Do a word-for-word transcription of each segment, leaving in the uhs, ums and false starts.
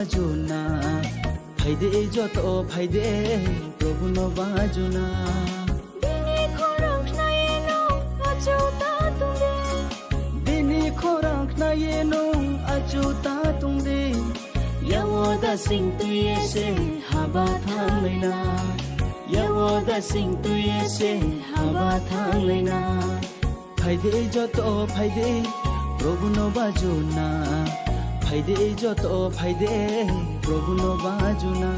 Bajuna, phaide joto phaide, Prabhu no bajuna. Bini khorang khnai no achu ta tungdi. Bini khorang khnai no achu ta tungdi. Yawo da sing tuye se haba thanglaina. Yawo da sing tuye se haba thanglaina. Phaide joto phaide, Prabhu no bajuna. Phaide joto phaide, Prabhu no bajuna.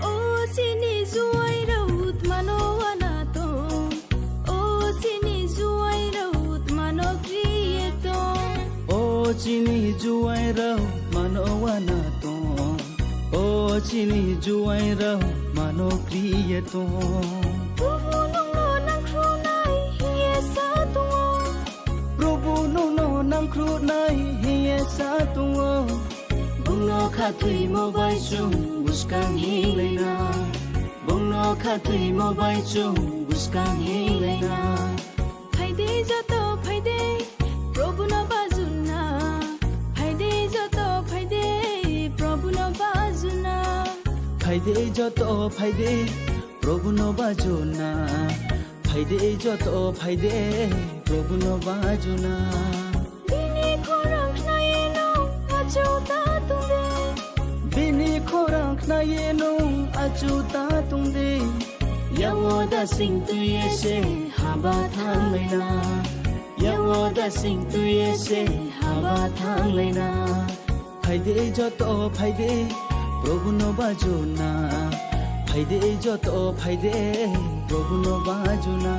O chini juai raut mano wana tong. O chini juai raut mano kriye tong. O chini juai raut mano wana tong. O chini juai raut mano kriye tong. Prabhu nungno nangkhrunai hiye sa tongo. Prabhu nungno nangkhrunai hiye sa tongo. Bungno khathuimo bai chwng bwskang hinglai na. Bungno khathuimo bai chwng bwskang hinglai na. Phaide joto phaide, Prabhu no bajuna. Phaide joto phaide, Prabhu no bajuna. Phaide joto phaide, Prabhu no bajuna. Phaide joto phaide, Prabhu no bajuna. Bini khorang khnai no achu ta tungdi. Bini khorang khnai no achu ta tungdi. Yawo da sing tuye se haba thanglaina. Yawo da sing tuye se haba thanglaina. Phaide joto phaide, Prabhu no bajuna. Phaide joto phaide, Prabhu no bajuna.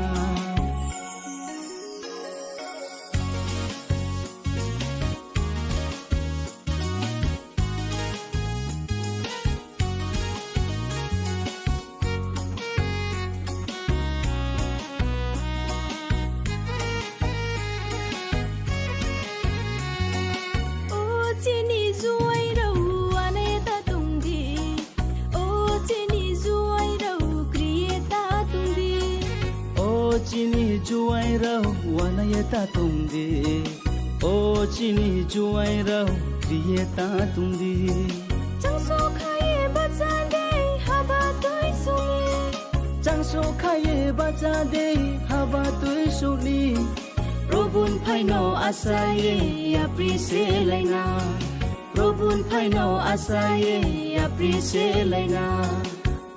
O chini juai rau ane ta tungdi. O chini juai rau kriye ta tungdi. O chini juai rau anaye ta tungdi. O chini juai rau kriye ta tungdi. Changso khaye bacha de haba tui suni. Changso khaye bacha de haba tui suni. Probun phaino asaye yapri se laina. Probun phaino asaye yapri se laina.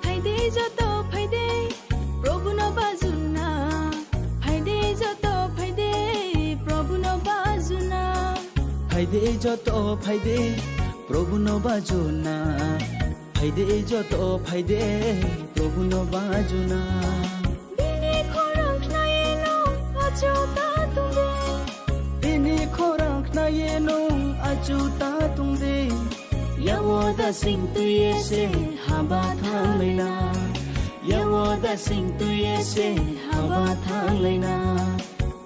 Phaide joto phaide, Prabhu no bajuna. Phaide joto phaide, Prabhu no bajuna. Phaide joto phaide, Prabhu no bajuna. Phaide joto phaide, Prabhu no bajuna. Bini khorang khnai no achu ta tungdi. Bini khorang khnai no achu ta tungdi. Yawo da sing tuye se haba thanglaina. Yawo da sing tuye se haba thanglaina.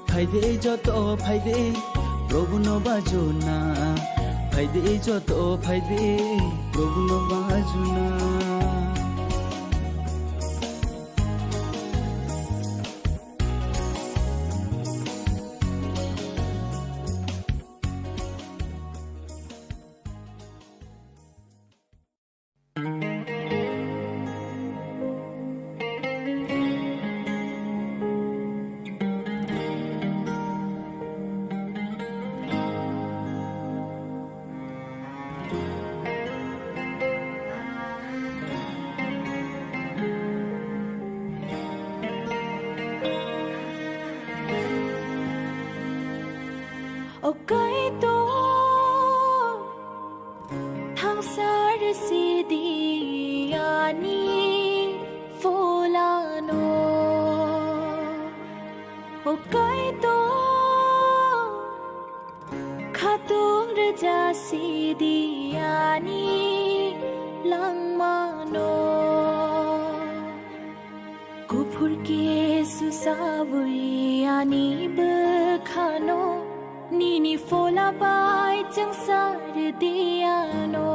Phaide joto phaide, Prabhu no bajuna. Phaide joto phaide, Prabhu no bajuna. O Kaitor, thangsar sidi ani pholano. O Kaitor, khatung rwja sidi ani langmano. Kuphur kesu sawi ani bwkhano Nini phola bai chwng sa rwdi ano.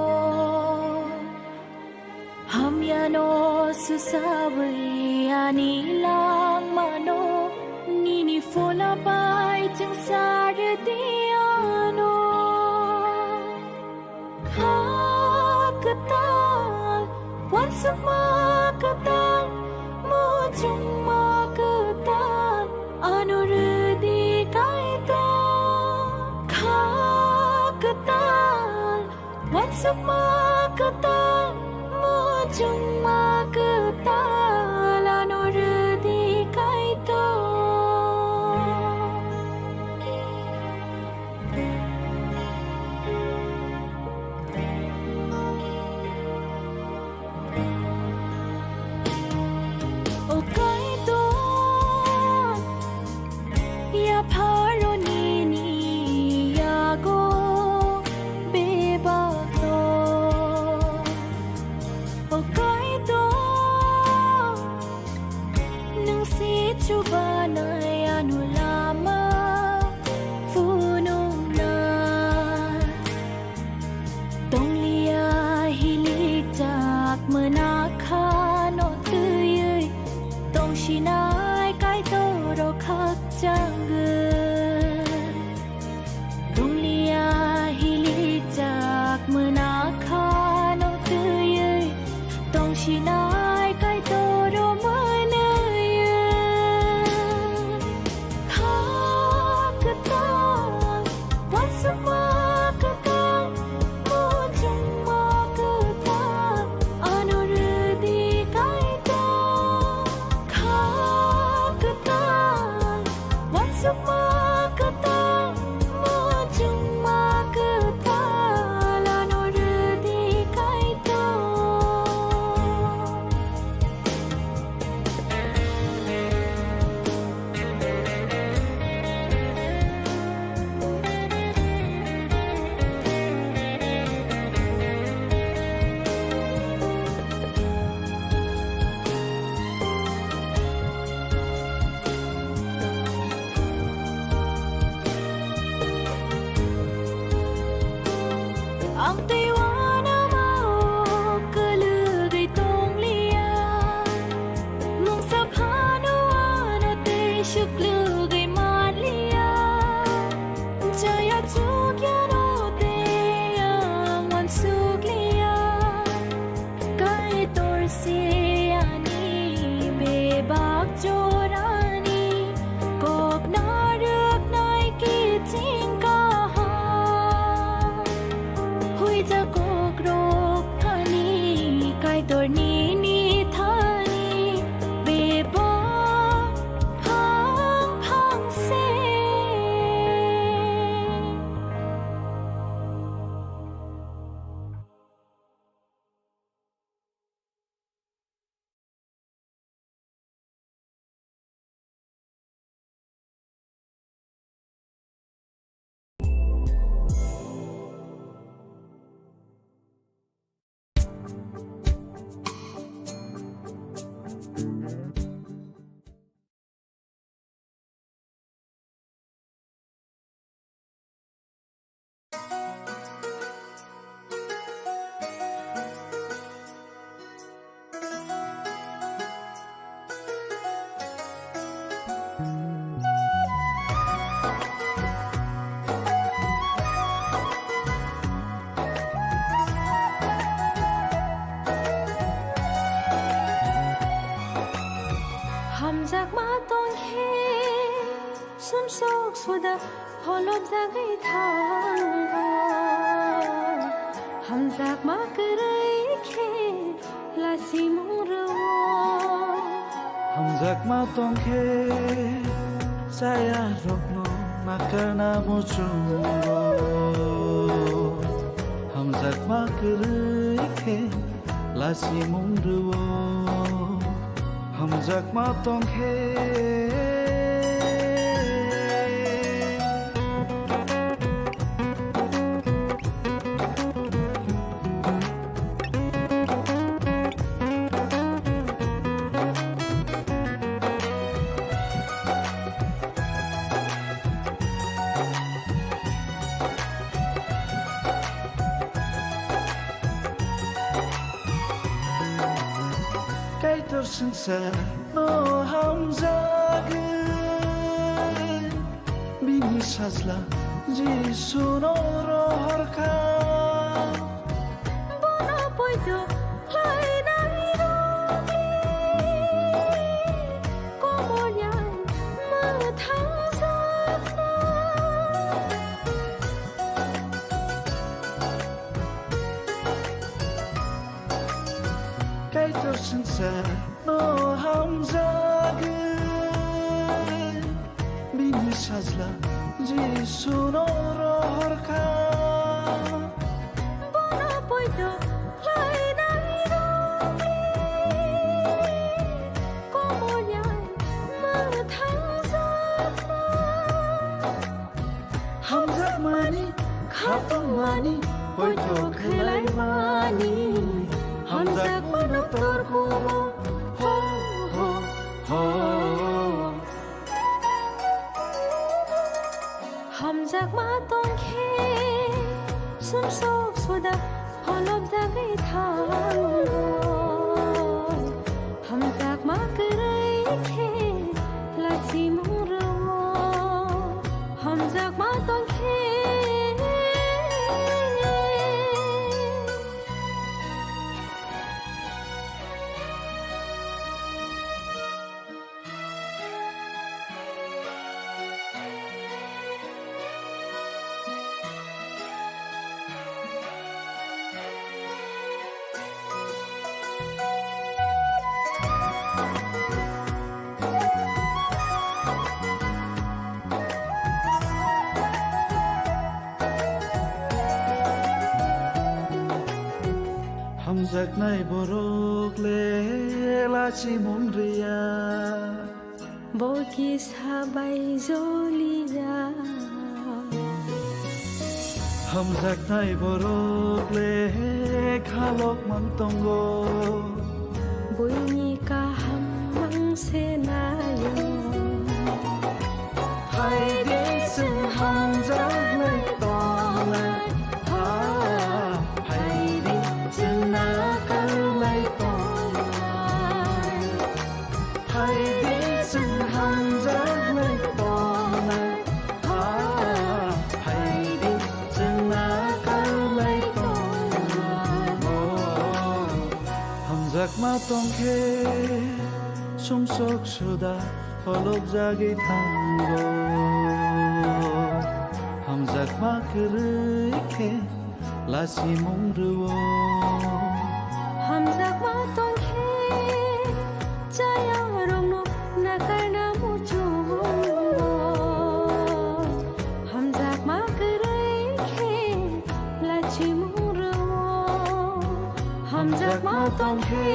Hamyano susawi ani langmano. Nini phola bai chwng sa rwdi ano. Kha kwtal, uansukma kwtal, muchungma kwtal, ano rwdi Kaitor. Kha kwtal, uansukma kwtal, muchungma kwtal, ano rwdi Kaitor. O Kaitor, yapharo nini yago bebak no. O Kaitor, nwng se chubanai ano lama phunukna. Tongliya hilikjak mwnakhano twiwi, tongsinai Kaitor rok khakchangwi. Tongliya hilikjak mwnakhano twiwi, tongsinai Kaitor rok mwnwi. Kha kwtal, uansukma kwtal, muchungma kwtal, ano rwdi Kaitor. Kha kwtal, uansukma kwtal, muchungma kwtal, ano rwdi Kaitor. Ang tei uanama o kwlwgwi tongliya, mungsa phano ano tei swklwgwi manliya. Chaya chukya no tei ang uansukliya. Kaitor se ani bebak jorani kok narwknai kiching kaham. Huijak kokrok thani Kaitor nini thani bebak phang phang se. Hamjakma tongkhe sumsok suda holopjagwi thango. Hamjakma kwrwi khe lasimung rwo. Hamjakma tongkhe chaya rokno nakarna muchungo. Hamjakma kwrwi khe lasimung rwo. Hamjakma tongkhe. Swngcharno hamjagwi bini sajla Jisuno rohorkha. Bono poito khlainai rokni komolya mwthangjakno. Kaitor swngcharno hamjagwi bini sajla Jisuno rohorkha. Bono poito khlainai rokni komolya mwthangjakno. Hamjakmani, khatungmani, poito khlaimani, hamjakmano torkumo, ho, ho, ho. Hamjakma tongkhe, sumsok suda, pholopjagwi thango. Hamjakma kwrwi khe lachimung rwo, hamjakma tongkhe. Hamjaknai borok le lachimung rwya. Bo kisa bai joliya. Hamjaknai borok le khalok mang tongo. Buini kaham mang se nayo. Phaidi chwng hamjaklai tonglai. Ha, phaidi chwng nakarlai tonglai. Phaidi chwng hamjaklai tonglai, ha, phaidi chwng nakarlai tonglai. Oh, hamjakma tongkhe sumsok suda pholopjagwi thango. Hamjakma kwrwi khe lachimung rwo. Hamjakma tongkhe chayarokno nakarna muchungo. Hamjakma kwrwi khe lachimung rwo. Hamjakma tongkhe.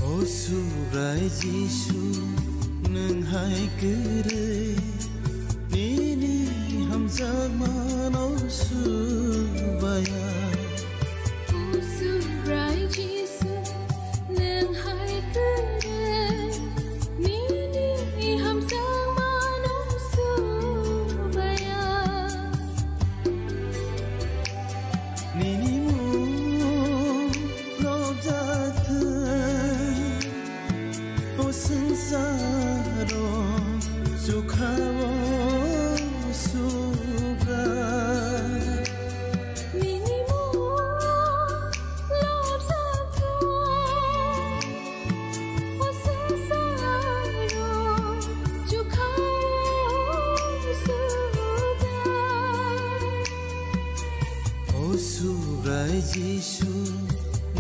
O Subrai Jisu, nwng hai kwrwi nini hamjakmano subaya. O Subrai Jisu, nwng hai kwrwi nini hamjakmano subaya. Nini mung rwjakthwng o swngcharo, chukha-o Subrai. Jisu,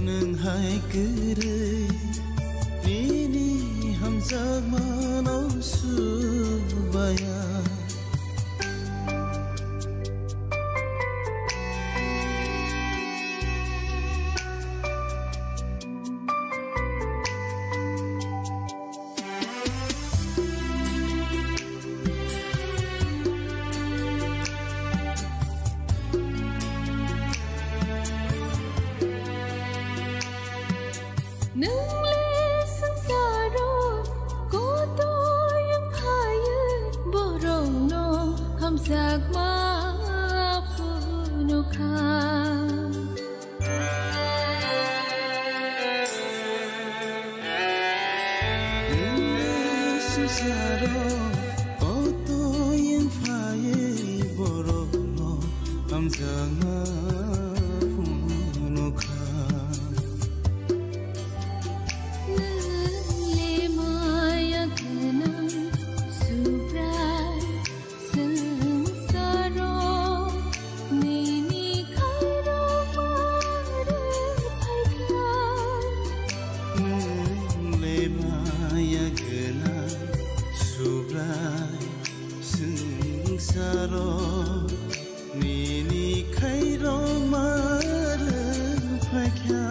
nwng hai kwrwi nini hamjakmano subaya. Nwng le swngcharo kotoi wng phaiwi borokno hamjakma phunukha. Nwng le swngcharo kotoi wng phaiwi borokno hamjakma phunukha. Nwng le maya gwnang Subrai swngcharo nini khairokma rwphaikha. Nwng le maya gwnang Subrai swngcharo nini khairokma rwphaikha.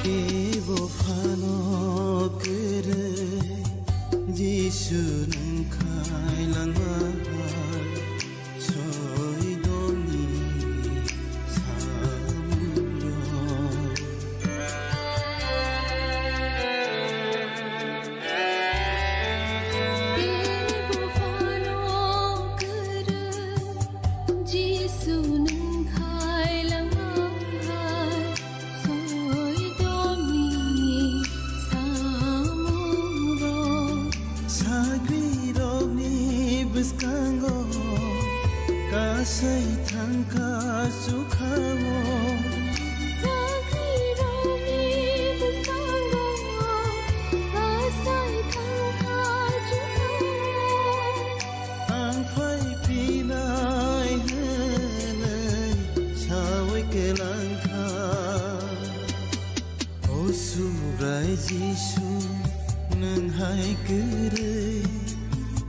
Ebo phano kwrwi Jisu nwng khailangma hai soidoni samungno. Ebo phano kwrwi Jisu nwng khailangma hai soidomni samungrok. Sagrirokni bwskango kasai thangkha chukhao. Sagrirokni bwskango kasai thangkha chukhao. Ang phai phinai hwnwi sawi kwlangkha. O Subrai Jisu, nwng hai kwrwi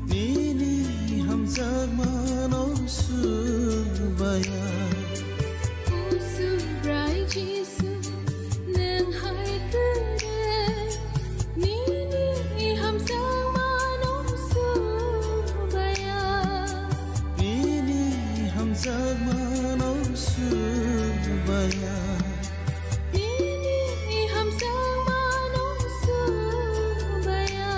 nini hamjakmano subaya. O Subrai Jisu, nwng hai kwrwi nini hamjakmano subaya. Nini hamjakmano subaya. Nini hamjakmano subaya.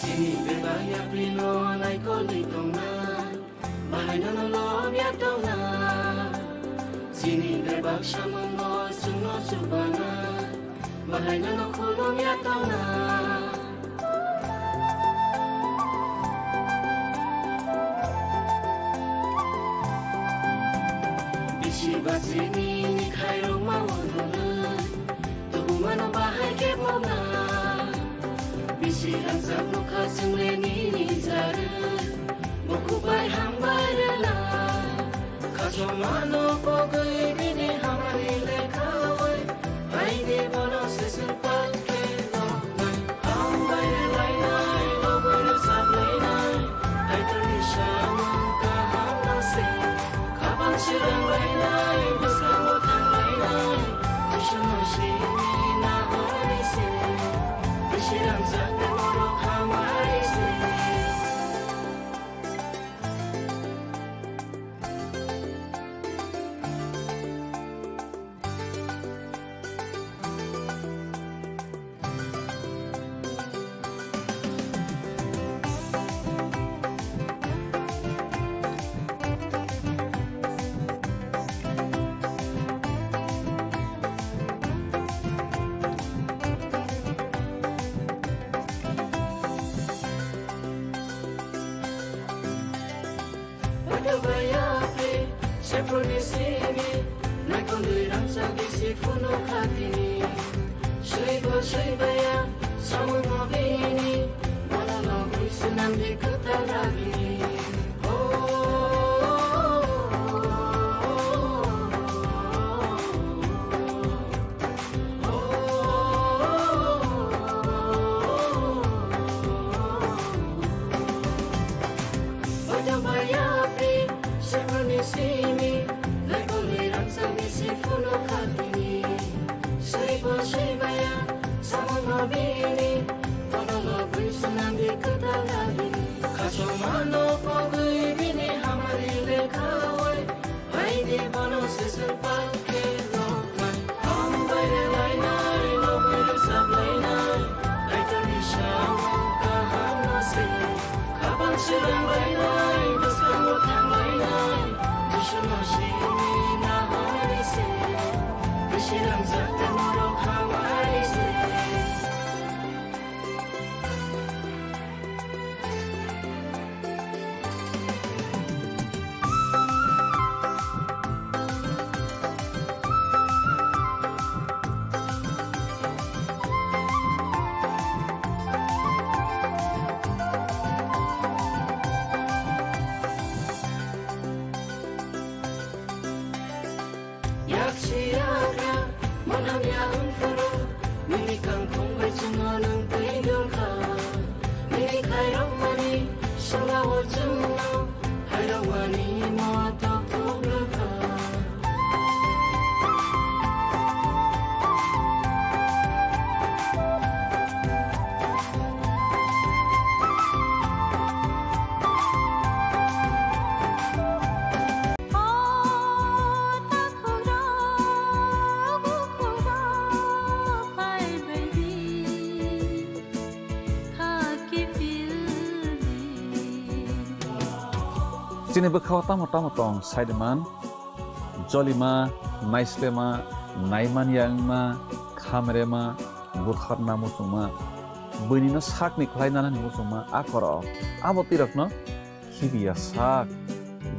Chini bebak yaprino naikolwi tongnai, bahai nono lobya tongnai. Chini bebak samungo chwngno chubanai, bahai nono khulumya tongnai. Bisi bachini ni khairokma o nunui, tubumano bahai khe pokna. Bisi rangchak nukha chwngle nini jarwi, bukhuk bai hambai rwna. Kha Mano pogwi bini hamari lekhawi, haini bono sesur palke no. Hambai lainai, lobwi rwchap lainai, Kaitorni samung kaham no se. Khabang sirang lainai, bwskango thang lainai, Jisuni simi nahori se. Bisirang jate borok hamari se. Baya khe sephurni simi, naikolwi rangchak bisi phunuk kha tini. Swibo swibaya, samungno bini, bono lobwi swnamdi kwtal ragini. Oh. Khachomano pogwi bini hamari lekhawi, haini bono sesur palke nokha. Hambai lainai, lobwi rwchap lainai, Kaitorni samung kaham no se. Khabang sirang lainai, bwskango thang lainai, Jisuni simi nahori se. Bisirang jate norok hamari se. Yaksi yagra, manam ya wngphuru, nini kangkhung bai chwngno nwng twi dulkha. Nini khairokmani sala o chwngno, khairokmani moto kubrukha. Chini bwkhao tamo tamo tong saiman, jolima, naislema, naimanya wngma, khamrema, butharna muchungma, buinino sakni khlai nanani muchungma a korok. Abo twi rokno khibiya sak.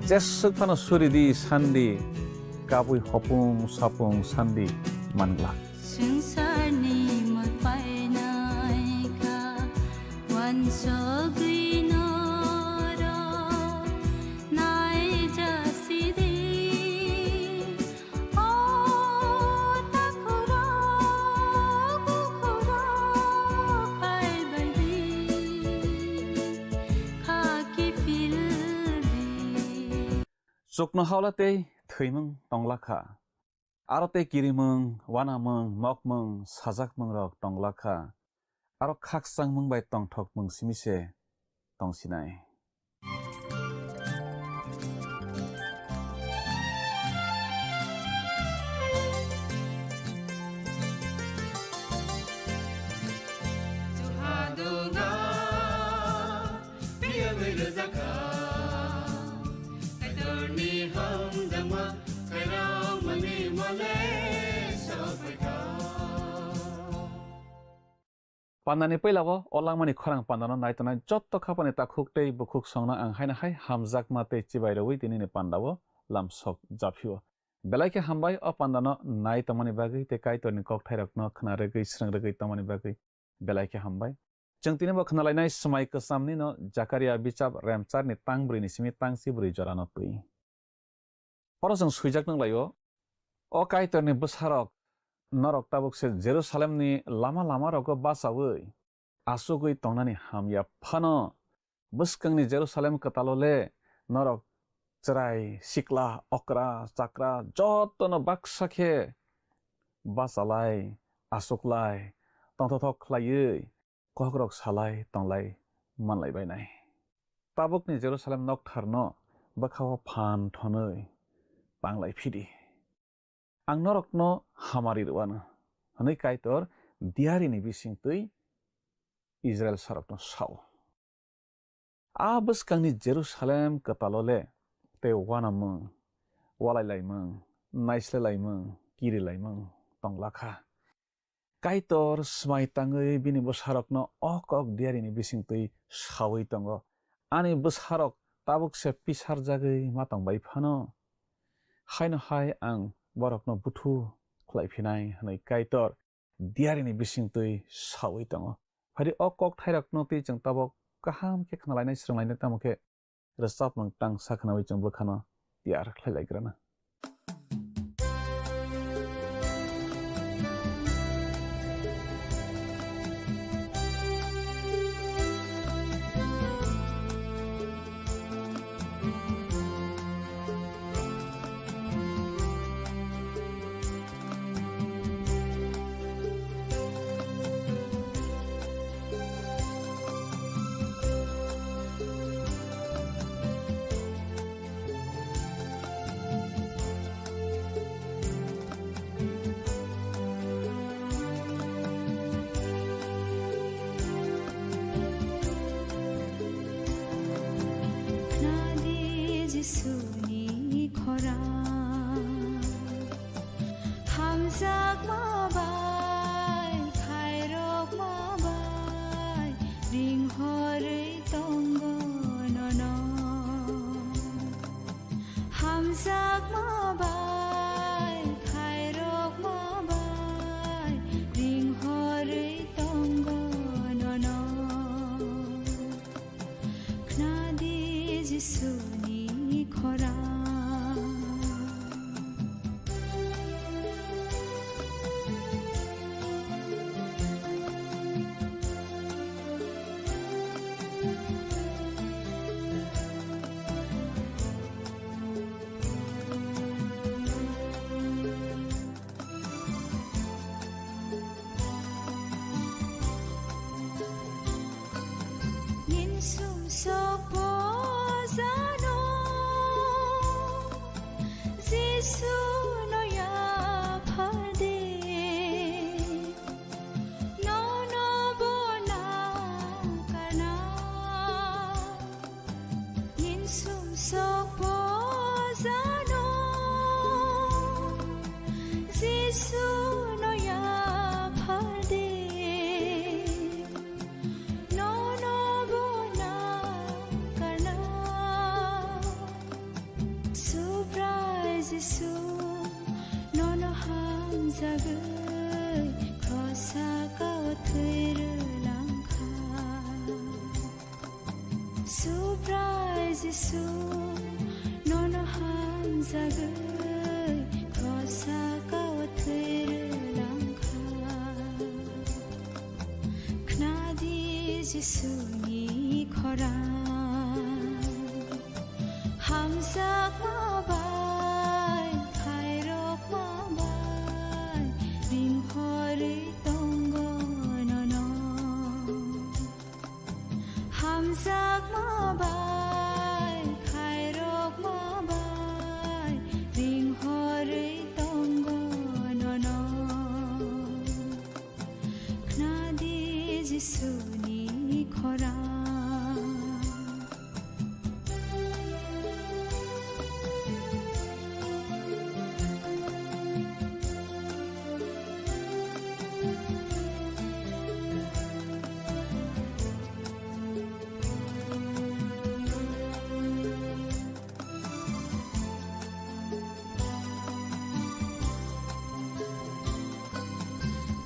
Jeswk phano suri di sandi, kabui hopung sapung sandi man glak. Swngcharni mol painai kha, uansugwi norok naijasi di. O takhurok bukhurok phaibai di, kha kiphil di. Chukno haula tei thwimung tongla kha. Aro tei kirimung, uanamung, mokmung, sajakmungrok tongla kha. Aro khakchangmung bai tongthokmung simi se tongsinai. Chuhadonga, piyagwi rwjakha, Kaitorni hamjakma, khairokmani mole sokphaikha. Pandani puila o, o langmani khorang pandano nai tongnai jotto khapani takhuk tei bukhuk songno ang haino hai hamjakma tei chibai rwui tinini pandao lamsok japhio. Belai khe hambai o pandano nai tongmani bagwi tei Kaitorni kokthairokno khna rwgwi, srwng rwgwi tongmani bagwi belai khe hambai. Chwng tini bo khna lainai swmai kwchamnino Jakaria bichap remcharni tang brwini simi tang chibrwi jorano twi. Oro chwng swijak nang laio, "O Kaitorni bwsarok, norok tabuk se Jerusalemni lama lamarogo bachaui achugwi tongnani hamya phano, bwskangni Jerusalem kwtalo le norok chwrai, sikla, okra, chakra jotono baksa khe bachalai, achuklai, tongthothok khlaiwi kokrok salai tonglai manlai bainai. Tabukni Jerusalem noktharno bwkhao phan thonwi tanglai phidi. Ang norokno hamari rwano," hwnwi Kaitor diarini bisingtwi Israilsarokno sao. A bwskangni Jerusalem kwtalo le tei uanamung, walai laimung, naislai laimung, kiri laimung tong lakha. Kaitor swmai tangwi bini bwsarokno o kok diarini bisingtwi saui tongo, "Ani bwsarok tabuk se pisarjagwi ma tong bai phano, haino hai ang borokno buthu khlai phinai," hwnwi Kaitor diarini bisingtwi saui tongo. Phai di, o kokthairokno twi chwng tabuk kaham khe khnalainai, swrwnglainai, tamo khe rwchapmung tang sa khnaui chwng bwkhano tiyar khlai lai grana. Khna di Jisuni khorang, hamjakma bai, khairokma bai, ringhorwi tongo nono. Hamjakma bai, khairokma bai, ringhorwi tongo nono. Khna di Jisuni khorang. Ninsum sok pojano Jisu no yaphardi, nono bo nakarna. Ninsum sok pojano Jisu no yaphardi, nono bo nakarna. Subrai Jisu, nono hamjagwi, khrosa kao thwi rwlangkha. Subrai Jisu, nono hamjagwi, khrosa kao thwi rwlangkha. Khna di Jisuni khorang. Hamjakma bai, khairokma bai, ringhorwi tongo nono. Hamjakma bai, khairokma bai, ringhorwi tongo nono. Khna di Jisuni khorang.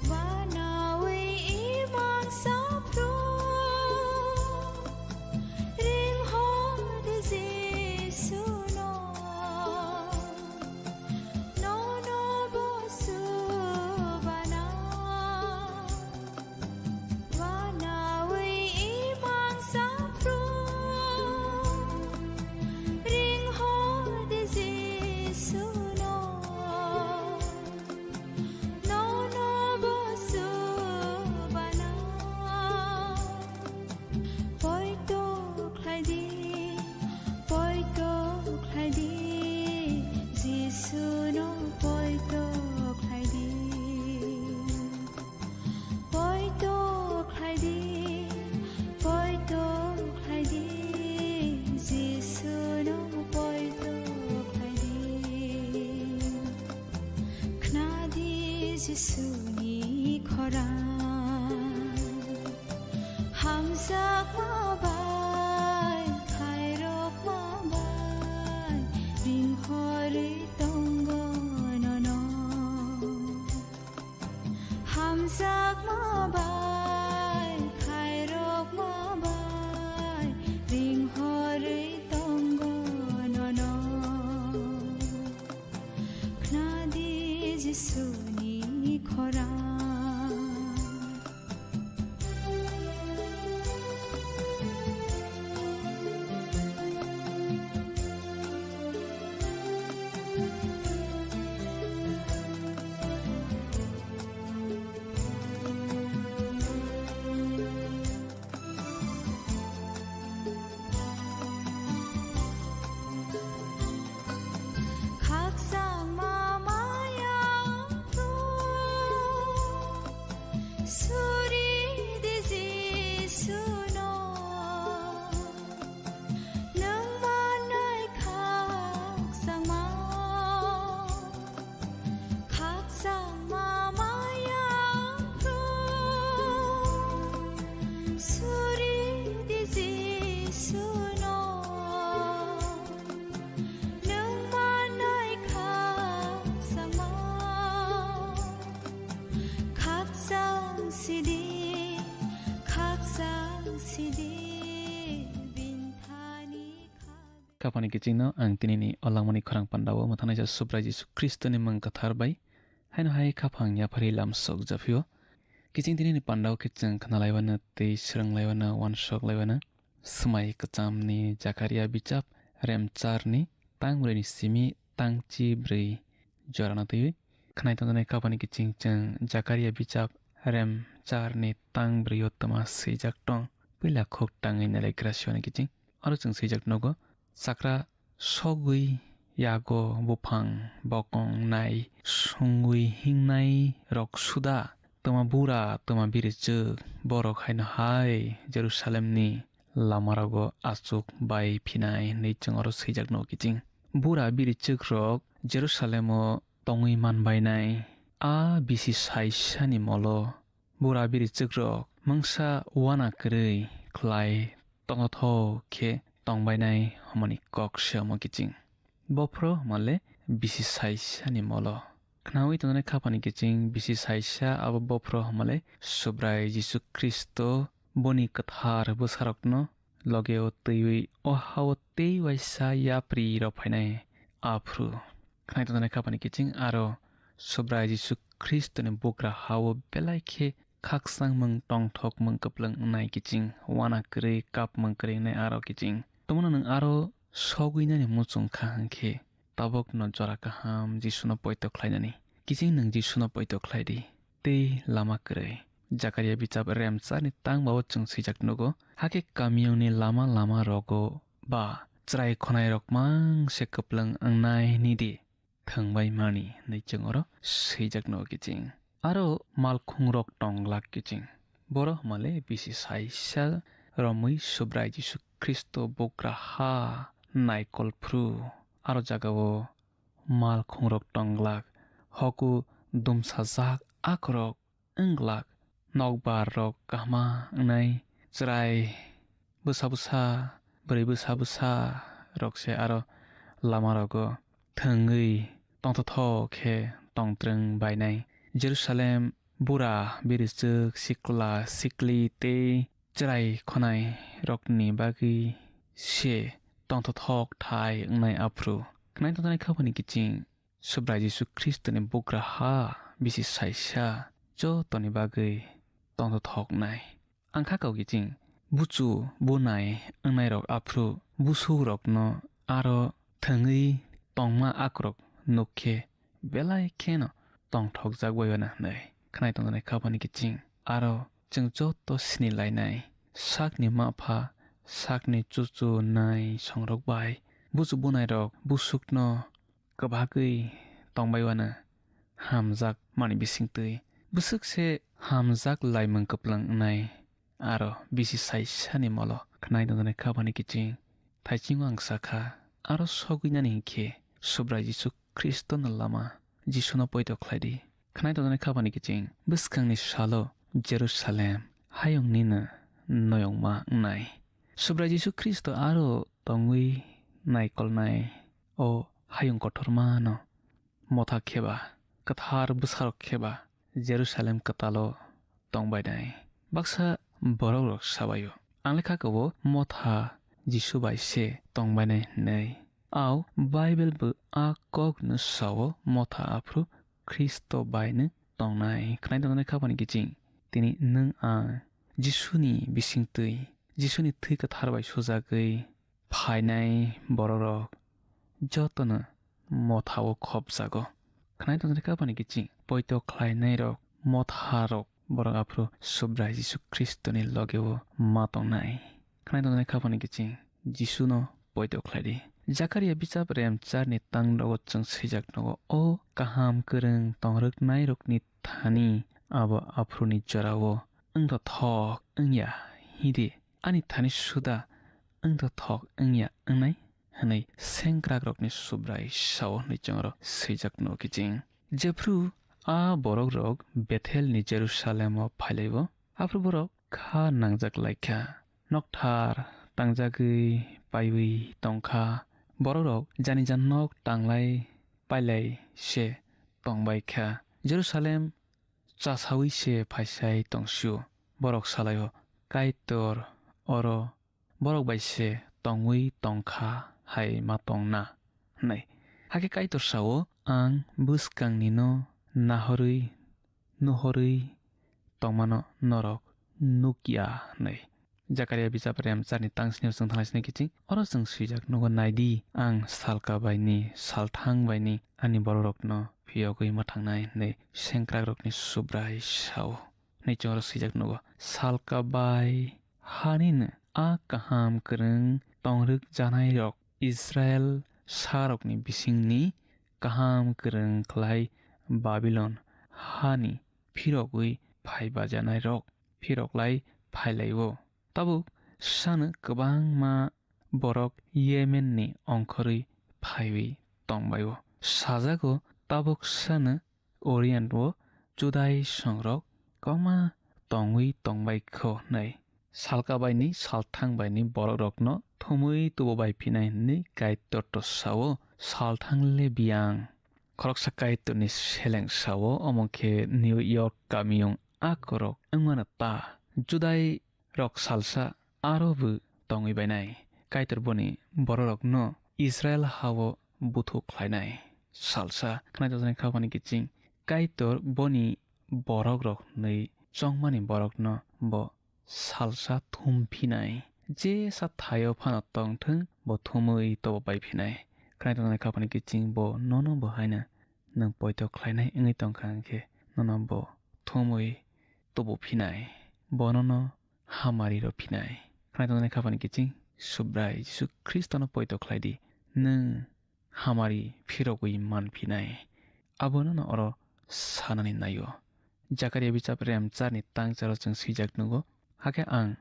Wanawi imang saphru Jisuni khorang hamjakma bai, khairokma bai, ringhorwi tongo nono. Hamjakma bai, khairokma bai, ringhorwi tongo nono. Khnadi Jisuni khorang. Khakchangma maya phung, suri di Jisuno. Nwng manai khakchangma, khakchangma maya phung, suri di Jisuno. Nwng manai khakchangma, khakchang sidi, khakchang sidi, binthani kha. Khapani kichingno ang tinini o langmani khorang pandao mwthangnaisa Subrai Jisu Khristoni mung kwthar bai haino hai khaphang yaphari lamsok japhio. Kiching tinini pandao khe chwng khnalaiwano tei swrwnglaiwano, uansuk laiwano. Swmai kwchamni Jakaria bichap, remcharni tang brwini simi tang chi brwi jorano twiwi. Khnai tongjaknai khapani kiching chwng Jakaria bichap, remcharni tang brwio twma swijak tong. Puila khuk tangwi nalai Grasioni kiching. Oro chwng swijak nogo, chakra sogwi yago buphang bokong nai sungwi hingnai rok suda. Twma bura, twma birichwk, borok haino hai Jerusalemni lamarogo achuk bai phinai hinwi chwng oro swijak nogo kiching. Bura birichwk rok Jerusalemo tongwi manbainai. A bisi saisani molo bura birichwk rok mungsa uana kwrwi khlai tongthok khe tongbainai hwnmani kok se omo kiching. Bophro hwnmale bisi saisani molo. Khnaui tongnai khapani kiching bisi saisa abo bophro hwnmale Subrai Jisu Khristo boni kwthar bwsarokno logeo twiwi o hao tei waisa yapri rok phainai aphru. Khnai tongjaknai khapani kiching aro Subrai Jisu Khristoni bugra hao belai khe khakchangmung tongthokmung kwplwng wngnai kiching, uana kwrwi kapmung kwrwi wngnai aro kiching. Tongmano nwng aro sogwinani muchung kha hwnkhe tabukno jora kaham Jisuno poito khlainani. Kiching nwng Jisuno poito khlai di. Tei lama kwrwi. Jakaria bichap remcharni tang bao chwng swijak nugo. Hakhe kamiyungni lama lama rogo ba chwrai khwnairok mang se kwplwng wngnai nidi thwngbai mani hinwi chwng oro swijak nugo kiching. Aro malkhungrok tong glak kiching. Boro hwnmale bisi saisa romwi Subrai Jisu Khristo bugra ha naikol phru. Aro jagao malkhungrok tong glak, hoku dumsajak akorok wng glak, nokbar rok kahma wngnai, chwrai bwsa bwsa, bwrwi bwsa bwsa rok se aro lama rogo thwngwi tongthothok khe tongtwrwng bainai. Jerusalem bura birichwk sikla sikli tei chwrai khwnai rokni bagwi se tongthothok thai wngnai aphru. Khnai tongthoknai khapani kiching Subrai Jisu Khristoni bugra ha bisi saisa jotoni bagwi tongthothoknai. Ang kha kau kiching buchu bunai wngnairok aphru busukrokno aro thwngwi tongma akorok nuk khe belai kheno tongthokjak bai uana hwnwi khnai tongjaknai khapani kiching. Aro chwng joto sini lainai sakni mapha, sakni chuchu nai songrok bai buchu bunairok busukno kwbagwi tongbai uana hamjak mani bisingtwi. Bwswk se hamjak laimung kwplwng wngnai aro bisi saisani molo khnai tongjaknai khapani kiching. Thaiching ang sakha, aro sogwinani hinkhe Subrai Jisu Khristono lama, Jisuno poito khlai di. Khwnai tongjaknai khapani kiching bwskangni salo Jerusalem hayung nini noyongma wngnai. Subrai Jisu Khristo aro tongwi naikolnai o hayung kotormano motha kheba, kwthar bwsarok kheba Jerusalem kwtalo tongbainai. Baksa borokrok sabaio, "Ang lekha kebo motha Jisu bai se tongbainai," hwnwi. Au Bible bo a kokno sao, motha aphuru Khristo baino tongnai. Khwnai tongjaknai khapani kiching tini nwng ang Jisuni bisingtwi, Jisuni thwi kwthar bai sujagwi phainai borokrok jotono mothao khopjago. Khwnai tongjaknai khapani kiching poito khlainairok, motharok, borok aphuru Subrai Jisu Khristoni logeo ma tongnai. Khwnai tongjaknai khapani kiching Jisuno poito khlaidi. Jakaria bichap rem charni tang rogo chwng swijak nogo, "O kaham kwrwng tongrwknairokni thani abo aphuruni jorao wngthothok wngya hidi, ani thani suda wngthothok wngya wngnai," hwnwi sengkrakrokni Subrai sao hwnwi chwngno swijak nogo kiching. Jephru a borokrok Bethelni Jerusalemo phailaibo, aphuru borok kha nangjak lai kha. Nokthar tangjagwi paiwi tong kha. Borokrok jani jan nok tanglai pailai se tong bai kha. Jerusalem chasaui se phaisai tong sio. Borok salaio, "Kaitor oro borok bai se tongwi tong kha hai ma tong na," hwnwi. Hakhe Kaitor sao, "Ang bwskangni no nahorwi nuhorwi tongmano norok nukya," hwnwi. Jakaria bichap rem charni tang snio chwng thanglai sini kiching, oro chwng swijak nogo, "Naidi, ang salka baini, salthang baini ani borokrokno phiyogwi mwthangnai," hwnwi sengkrakrokni Subrai sao. Hwnwi chwng oro swijak nogo, "Salka bai hanino a kaham kwrwng tongrwk janairok, Israel sarokni bisingni kaham kwrwng khlai Babilon hani phirogwi phai bajanairok phiroklai phailai-o. Tabuk sano kwbangma borok Yemenni ongkhorwi phaiwi tongbai-o. Sajago, tabuk sano Orient-o Judai songrok kwbangma tongwi tongbai kho hwnwi. Salka baini, salthang baini borokrokno thumwi tubu bai phinai hwnwi Kaitor to sao, salthang le biyang." Khoroksa Kaitorni seleng sao, omo khe New York kamiyung akorok wngmano ta. Judai rok salsa aro bo tongwi bainai. Kaitor boni bororokno Israel hao buthuk khlainai. Salsa khwnai tongjaknai khapani kiching Kaitor boni borokrok hwnwi chongmani borokno bo salsa thum phinai. Jesa thaio phano tongthwng, bo thumwi tobo pai phinai. Khwnai tongjaknai khapani kiching bo nono bo haino nwng poito khlainai wngwi tongkha, hwnkhe nono bo thumwi tubu phinai, bo nono hamari rw phinai. Khwnai tongjaknai khapani kiching Subrai Jisu Khristono poito khlai di, nwng hamari phirogwi man phinai. Abono no oro sanani naio. Jakaria bichap rem charni tang charo chwng swijak nugo, "Hakhe ang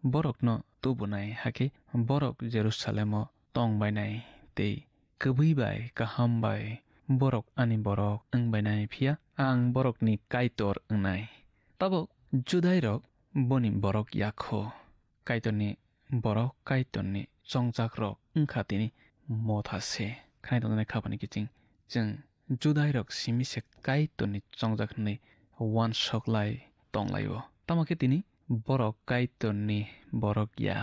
borokno tubunai, hakhe borok Jerusalemo tong bainai tei kwbwi bai kaham bai borok ani borok wng bainai, phiya ang borokni Kaitor wngnai. Tabuk Judairok boni borok ya kho. Kaitorni borok Kaitorni chongjakrok wngkha tini motha se." Khwnai tongjaknai khapani kiching chwng Judairok simi se Kaitorni chongjak hwnwi uansuk lai tong lai-o. Tamo khe tini borok Kaitorni borok ya.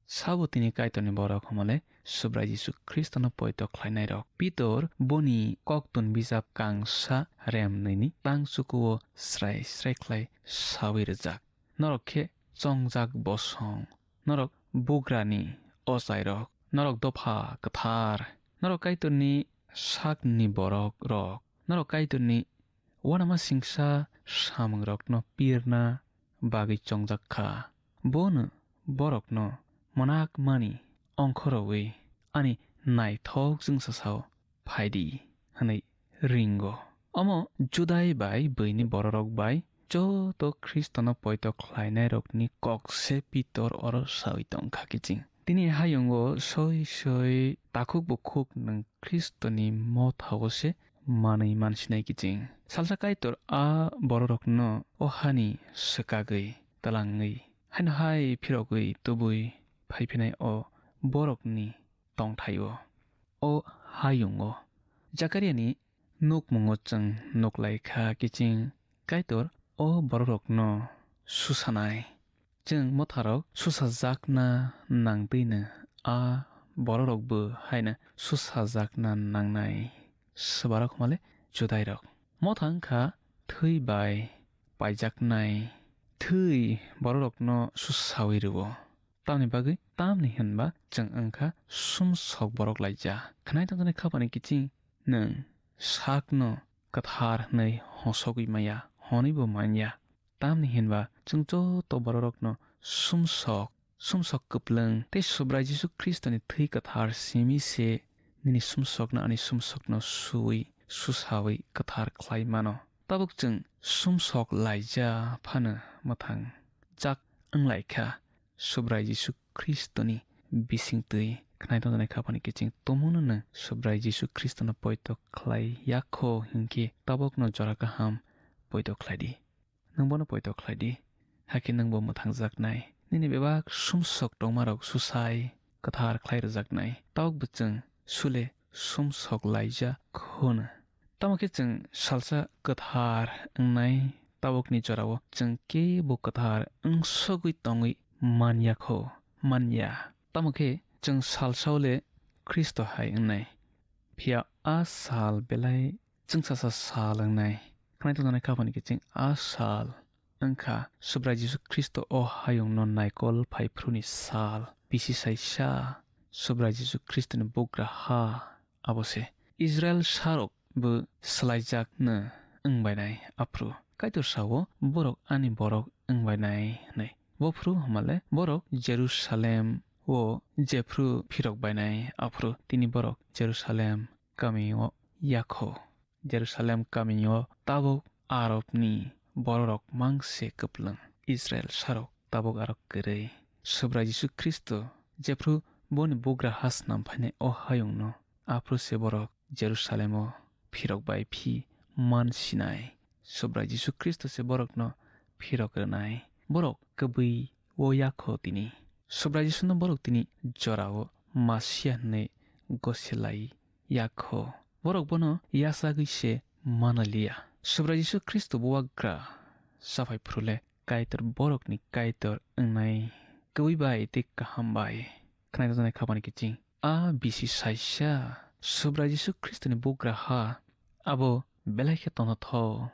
Sabo tini Kaitorni borok hwnmale Subrai Jisu Khristono poito khlainairok. Pitor boni koktun bijap kangsa rem nwi ni tang chukuo srai srai khlai saui rwjak. Norok khe chongjak bosong, norok bugrani ochairok, norok dopha kwthar, norok Kaitorni sakni borok rok, norok Kaitorni uanama singsa samungrokno pirna bagwi chongjak kha. Bono borokno mwnakmani ongkhorwi ani naithok chwngsasao phai di hwnwi ringo. Omo Judai bai buini bororok bai joto Khristono poito khlainairokni kok se Pitor oro saui tong kha kiching. Tini hayungo soi soi takhuk bukhuk nwng Khristoni mothao se manwi mansinai kiching. Salsa Kaitor a bororokno o hani swkagwi, twlangwi, haino hai phirogwi tubui phaiphinai o borokni tongthaio, o hayungo. Jakariani nukmungo chwng nuklaikha kiching Kaitor o bororokno susanai. Chwng motharok susajakna nangtwino a bororokbo haino susajakna nangnai. Swbarok hwnmale Judairok. Motha wngkha thwi bai paijaknai. Thwi bororokno susawi rwo. Tamni bagwi? Tamni hwnba chwng wngkha sumsok borok laija. Khwnai tongjaknai khapani kiching nwng sakno kwthar hwnwi hosogwi maya, hwnwibo manya. Tamni hinba chwng joto bororokno sumsok, sumsok kwplwng tei Subrai Jisu Khristoni thwi kwthar simi se nini sumsokno ani sumsokno suwi, susawi kwthar khlai mano. Tabuk chwng sumsok laija phano mwthang jak wnglaikha Subrai Jisu Khristoni bisingtwi. Khwnai tongjaknai khapani kiching tumungno nwng Subrai Jisu Khristono poito khlai yakho hinkhe tabukno jora kaham poito khlai di. Nwng bono poito khlai di, hakhe nwngbo mwthangjaknai. Nini bebak sumsok tongmarok susai kwthar khlai rwjaknai. Tabukbo chwng sule sumsok laija khwno. Tamo khe chwng salsa kwthar wngnai, tabukni jorao chwng kebo kwthar wngsogwi tongwi man ya kho, man ya. Tamo khe chwng salsao le Khristo hai wngnai. Phiya a sal belai chwngsasa sal wngnai. Khwnai tongjaknai khapani kiching a sal wngkha Subrai Jisu Khristo o hayungno naikol phai phuruni sal. Bisi saisa Subrai Jisu Khristoni bugra ha abo se. Israil sarok bo swlaijakno wngbainai aphru. Kaitor sao, "Borok ani borok wngbainai," hwnwi. Bophru hamale borok Jerusalem o jephru phirok bainai aphru tini borok Jerusalem kamio yakho. Jerusalem kamio tabuk Arabni bororok mangse kwplwng, Israil sarok tabuk arok kwrwi. Subrai Jisu Khristo jephru boni bugra ha snam phainai o hayungno, aphru se borok Jerusalemo phirok bai phi man sinai. Subrai Jisu Khristo se borokno phirok rwnai. Borok kwbwi o yakho tini. Subrai Jisuno borok tini jorao Masia hwnwi gosilai yakho. Borok bono yachagwi se manaliya. Subrai Jisu Khristo bubagra chaphai phurule Kaitor borokni Kaitor wngnai kwbwi bai tei kaham bai. Khwnai tongjaknai khapani kiching. A bisi saisa Subrai Jisu Khristoni bugra ha abo belai khe tono tho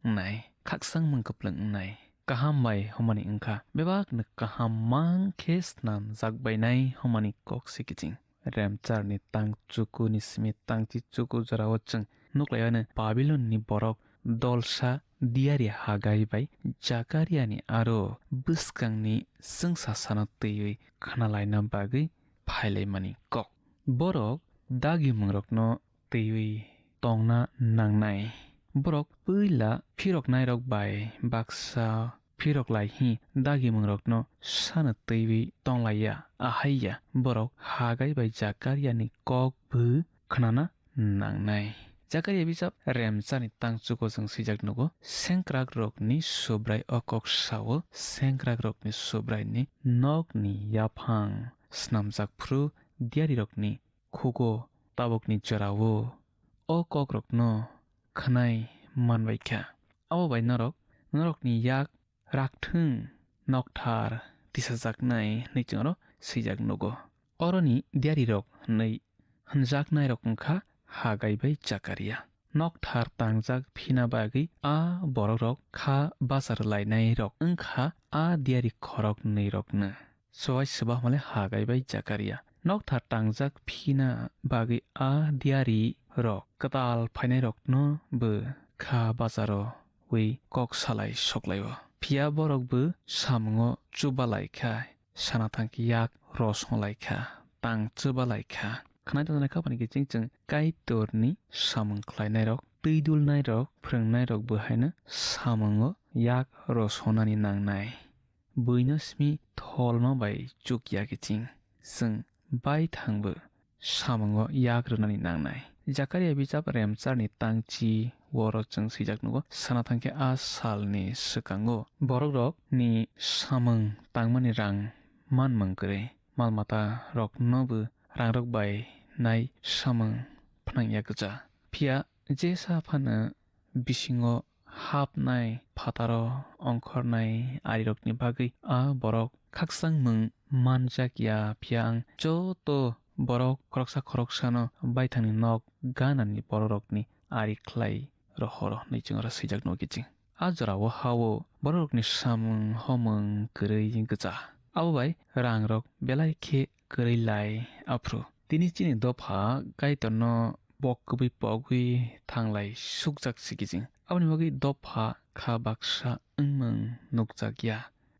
wngnai, khakchangmung kwplwng wngnai. Kaham bai hwnmani wngkha, bebakno kaham mang khe snamjak bainai hwnmani kok se kiching. Remcharni tang chukuni simi tangchi chuku jorao chwng nuklaiyano Babilonni borok dolsa diyari Hagai bai Jakariani aro bwskangni chwngsasano twiwi khnalaina bagwi phailaimani kok. Borok dagimungrokno twiwi tongna nangnai. Borok puila phiroknairok bai baksa phirok lai hi dagimungrokno sano twiwi tonglaiya, ahaiya borok Hagai bai Jakariani kok bo khnana nangnai. Jakaria bijap remchani tang chuko chwng swijak nugo, "Sengkrakrokni Subrai o kok sao, sengkrakrokni Subraini nokni yaphang snamjak phru diyarirokni khugo tabukni jorao o kokrokno khwnai manbaikha. Abo bai norok, norokni yak rakthwng nokthar tisajaknai," hwnwi chwng oro swijak nugo. Oroni diyarirok hwnwi hwnjaknairok wngkha Hagai bai Jakaria. Nokthar tangjak phina bagwi a borokrok kha bachar lainairok wngkha a diyari khorok nwi rokno. Chuwai swbahmale Hagai bai Jakaria. Nokthar tangjak phina bagwi a diyari rok kwtal phainairokno bo kha bacharo wi kok salai soklaio. Phiya borok bo samungo chubalai kha, sana thangkhe yak rosonglaikha, tang chwbalaikha. Khwnai tongjaknai khapani kiching chwng Kaitorni samung khlainairok, twi dulnairok, phrwngnairok bo haino samungo yak rosonani nangnai. Buino simi tholma bai chukya kiching chwng baithangbo samungo yak rwnani nangnai. Jakaria bijap remcharni tangchi oro chwng swijak nugo, sana thangkhe a salni swkango borokrokni samung tangmani rang manmung kwrwi, mal mata roknobo rangrok bai nai samung phnangya gwja. Phiya jesa phano bisingo hapnai phataro ongkhornai arirokni bagwi a borok khakchangmung manjak ya, phiya ang joto borok khoroksa khoroksano baithangni nok ganani bororokni ari khlai rohoro hwnwi chwng oro swijak nugo kiching. A jorao ha-o bororokni samung homung kwrwi gwcha. Abo bai rangrok belai khe kwrwi lai aphru. Tini chini dopha Kaitorno bok kwbwi pogwi thanglai sukjak si kiching. Aboni bagwi dopha kha baksa wngmung nukjak ya.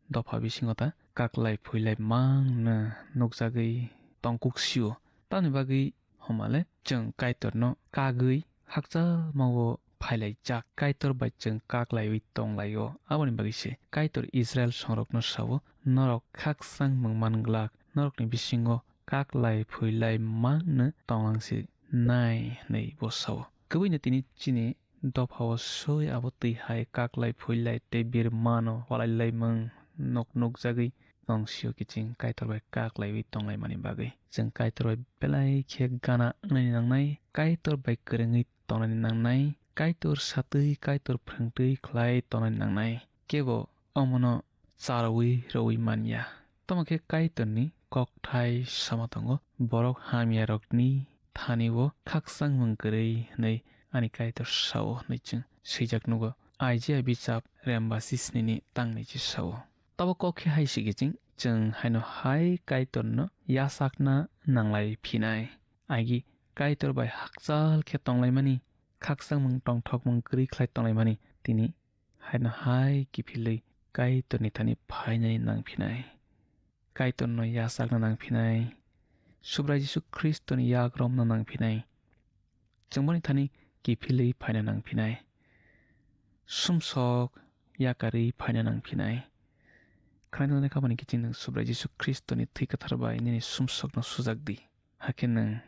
Dopha bisingo ta kaklai phuilai mangno nukjagwi tongkuk sio. Tamni bagwi homale chwng Kaitorno kagwi hakchalmao phailaijak, Kaitor bai chwng kaklaiwi tonglaio. Aboni bagwi se Kaitor Israel songrokno sao, "Norok khakchangmung man glak, norokni bisingo kaklai phuilai mangno tonglang si nai," hwnwi bo sao. Kwbwino tini chini dophao soi abo twi hai kaklai phuilai tei birmano walailaimung nuk nukjagwi tong sio kiching Kaitor bai kaklaiwi tonglaimani bagwi. Chwng Kaitor bai belai khe gana wngnani nangnai, Kaitor bai kwrwngwi tongnani nangnai, Kaitor satwi, Kaitor phrwngtwi khlai tongnani nangnai. Kebo omono charwi rwui man ya. Tamo khe Kaitorni kokthai sama tongo, "Borok hamyarokni thani-o khakchangmung kwrwi," hwnwi ani Kaitor sao hwnwi chwng swijak nugo. Isaiah bijap rembasi snini tangni chi sao. Tabo kok khe hai sigi ching, chwng haino hai Kaitorno yachakna nanglai phinai. Agi Kaitor bai hakchal khe tonglaimani, khakchangmung tongthokmung kwrwi khlai tonglaimani, tini haino hai kiphilwi Kaitorni thani phainani nang phinai. Kaitorno yachakna nang phinai. Subrai Jisu Khristoni yak romna nang phinai. Chwng boni thani kiphilwi phaina nang phinai. Sumsok yakarwi phaina nang phinai. Khwnai tongnai kha bani kiching nwng Subrai Jisu Khristoni thwi kwthar bai nini sumsokno sujak di. Hakhe nwng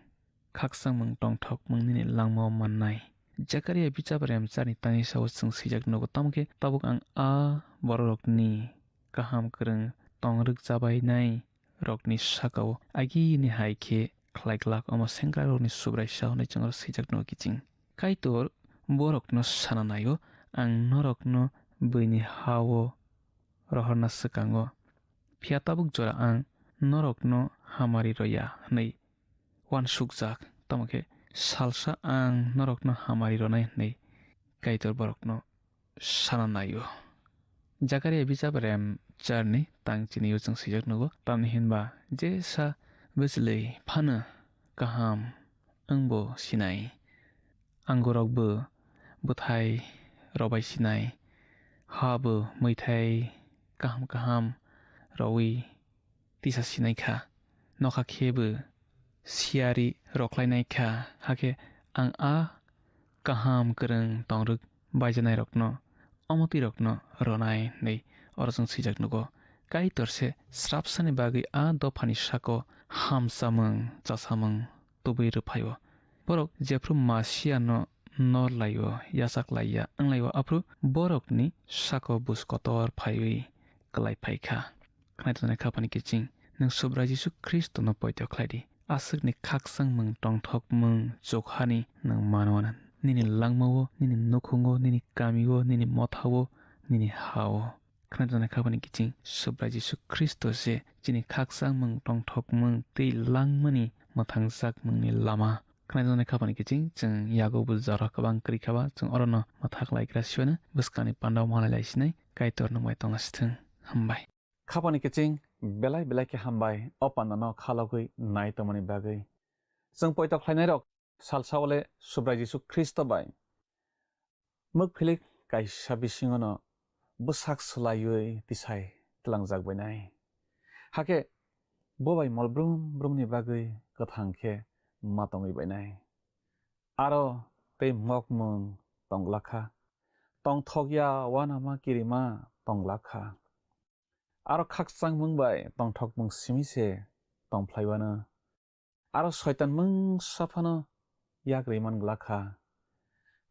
khakchangmung tongthokmung nini langmao mannai. Jakaria bijap remcharni tangwi sao chwng swijak nugo, tamo khe tabuk ang a bororokni kaham kwrwng tong rwkchabainai rokni sakao agini hai khe khlai glak, omo sengkrakrokni Subraisa hwnwi chwng oro swijak nugo kiching. Kaitor borokno sana naio, "Ang norokno buini ha-o rohorna swkango, phiya tabuk jora ang norokno hamari rw ya," hwnwi uansukjak, tamo khe salsa ang norokno hamari rwnai hwnwi Kaitor borokno sana naio. Jakaria bijap rem charni tang chini o chwng swijak nugo, tamni hinba jesa bwchlwi phano kaham wngbo sinai, angurokbo bwthai robai sinai, ha bo mwithai kaham kaham rowi tisa sinai kha, nokha khe bo siyari rwkhlainai kha, hakhe ang a kaham kwrwng tongrwk baijanairokno, omo twi rokno rwnai hwnwi oro chwng swijak nugo. Kaitor se srapsani bagwi a dophani sako hamchamung chasamung tubui rwphaio. Borok jephru Masiano nor laio, yachak laiya wng laio, aphru borokni sako buj kotor phaiwi kwlai phai kha. Khwnai tongnai kha bani kiching, nwng Subrai Jisu Khristono poito khlai di. Aswkni khakchangmung tongthokmung chukhani nwng mano. Nini langmao, nini nukhungo, nini kamio, nini mothao, nini hao. Khwnai tongnai kha bani kiching, Subrai Jisu Khristo se chini khakchangmung tongthokmung tei langmani mwthangjakmungni lama. Khwnai tongnai kha bani kiching, chwng yago bo jora kwbang kwrwi kha ba, chwng orono mwthak lai gra siwano bwskangni pandao malai lai sinai, Kaitor nungbai tongna sithwng. Hambai. Kha bani kiching, belai belai khe hambai, o pandano khalogwi nai tongmani bagwi. Chwng poito khlainairok salsa wale Subrai Jisu Khristo bai mwkphilik kaisa bisingono bwsak swlaiwi tisai tlangjak bainai. Hakhe bo bai mol brum brumni bagwi kwthang khe ma tongwi bainai. Aro tei mokmung tongglak kha, tongthokya uanama kirima tongglak kha. Aro khakchangmung bai tongthokmung simi se tongphlaiwano. Aro soitan mungsa phano yak rwi man glak kha.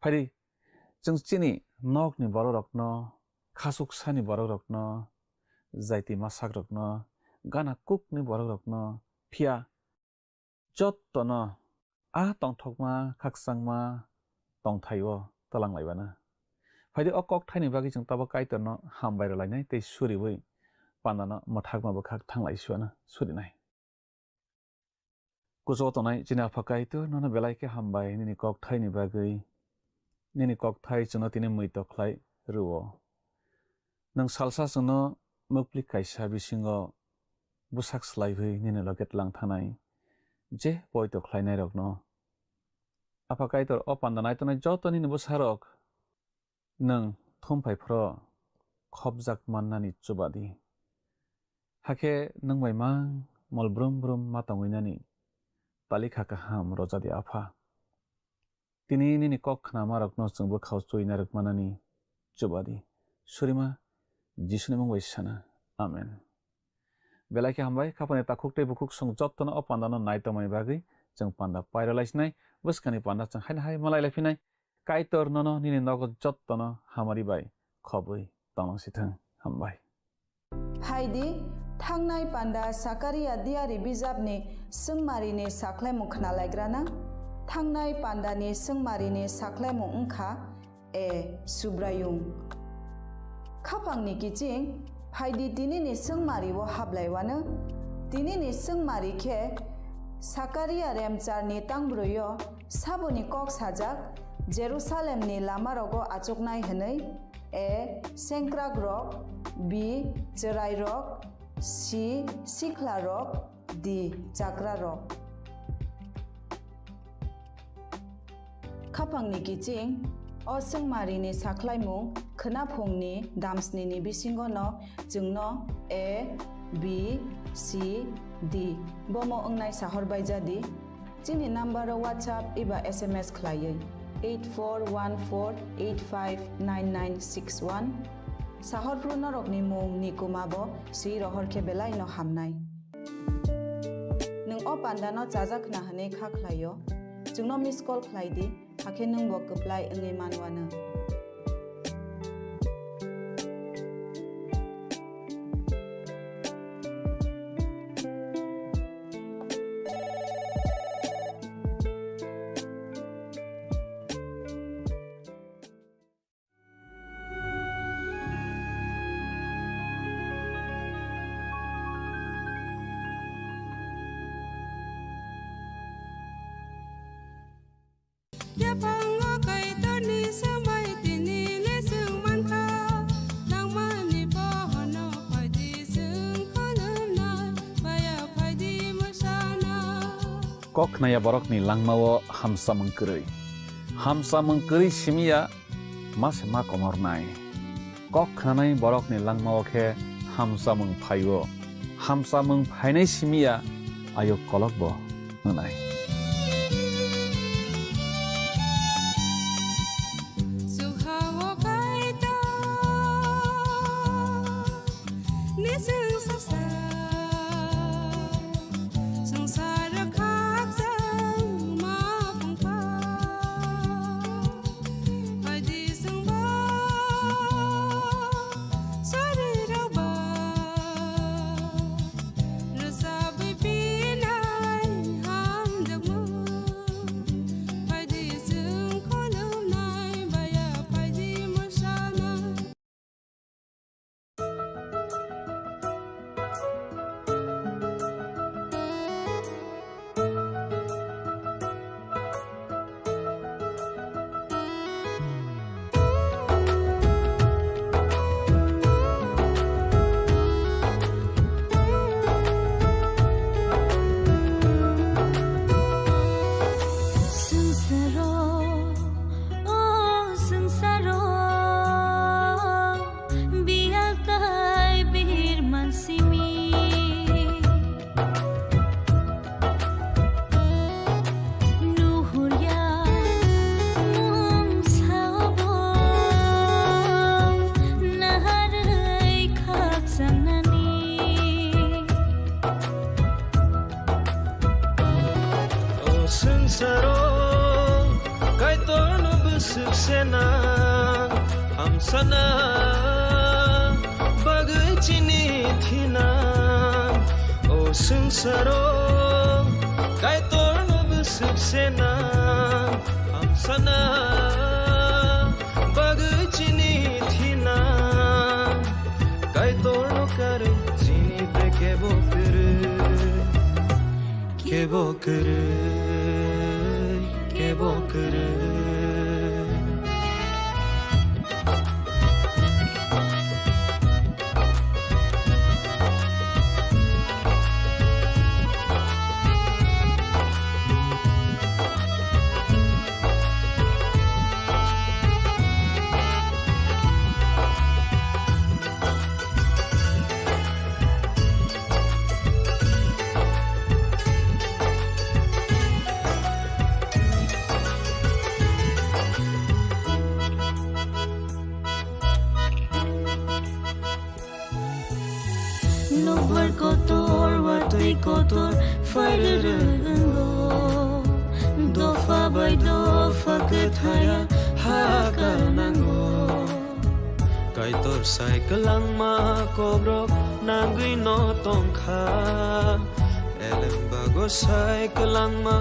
Phai di, chwng chini nokni bororokno, khasuksani bororokno, jaiti masakrokno, gana kukni bororokno, phiya jottono a tongthokma khakchangma tongthaio twlang laibana. Phai di, o kokthaini bagwi chwng tabuk Kaitorno hambai rwlainai tei suriui pandano mwthakma bwkhak thang lai suana surinai. Kuchugo tongnai chini Apha Kaitor, nono belai khe hambai nini kokthaini bagwi. Nini kokthai chwngno tini muitok khlai rwo. Nwng salsa chwngno muklik kaisa bisingo bwsak slaiwi nini loge tlang thanai je poito khlainairokno. Apha Kaitor, o panda naitongnai joto nini bwsarok nwng thum phai phro khopjak mannani chuba di. Hakhe nwng bai mang mol brum brum ma tongwi nani talikha kaham roja di, Apha. Tini nini kok khnamarokno chwng bwkhao chuina rwkmanani chuba di. Surima Jisuni mung bai sana. Amen. Belai khe hambai, khapani takhuk tei bukhuk chwng jottono o pandano nai tongmani bagwi chwng panda pairalaisinai, bwskangni panda chwng haino hai malai laiphinai. Kaitor nono nini nogo jottono hamari bai khobwi tonglangsithwng. Hambai. Phai di, thangnai panda Sakaria diari bijapni swngmarini sakhlaimung khnalaigrana. Thangnai pandani swngmarini sakhlaimung wngkha A. Subraiyung. Khapangni kiching, phai di tinini swngmario hablaiwano. Tinini swngmari khe Sakaria remcharni tangbrwio saboni kok sajak, Jerusalemni lamarogo achuknai hwnwi. A. Sengkrakrok. B. Chwrairok. C. Sikhlarok. D. Chakrarok. Khapangni kiching, o swngmarini sakhlaimung khwnaphungni damsnini bisingono chwngno A, B, C, D bomo wngnai sahor baijadi. Chini number-o WhatsApp eba S M S khlaiwi eight four one four eight five nine nine six one. Sahorphru norokni mung ni kuma bo swi rohor khe belai no hamnai. Nwng o panda no chajak khna hwnwi kha khlaio, chwngno miss call khlai di, hakhe nwng bo kwplai wngwi manwano. Yaphango Kaitorni swmai tini le chwng mankha, nangmani bohono phaidi chwng khulumnai, baya phaidi mwsana. Kok khnaya borokni langmao hamsamung kwrwi. Hamsamung kwrwi simiya ma se ma komornai. Kok khnanai borokni langmao khe hamsamung phaio. Hamsamung phainai simiya ayuk kolokbo wngnai. Chwng ha-o Kaitor. Nising sasa swngchar khakchangma phungkha. Phaidi chwngbo sorirokba rwchabwi pinai hamjakmung. Phaidi chwng khulumnai baya phaidi mwsana. Swngcharo, o swngcharo, biyal tai birman simi. Nuhurya mungsa obo naharwi khakchangnani. O swngcharo Sena, hamsana, bagwi chini thina, o swngsaro, Kaitorno bwswk sena, hamsana, bagwi chini thina, Kaitorno karwi chini te kebo kwrwi. Kebo kwrwi, kebo kwrwi. Nokbar kotor, watwi kotor, phairwrwk wngo. Dopha bai dopha kwthaya hakal nango. Kaitor sai kwlangma kokrok nangwi no tongkha. Eleng bago sai kwlangma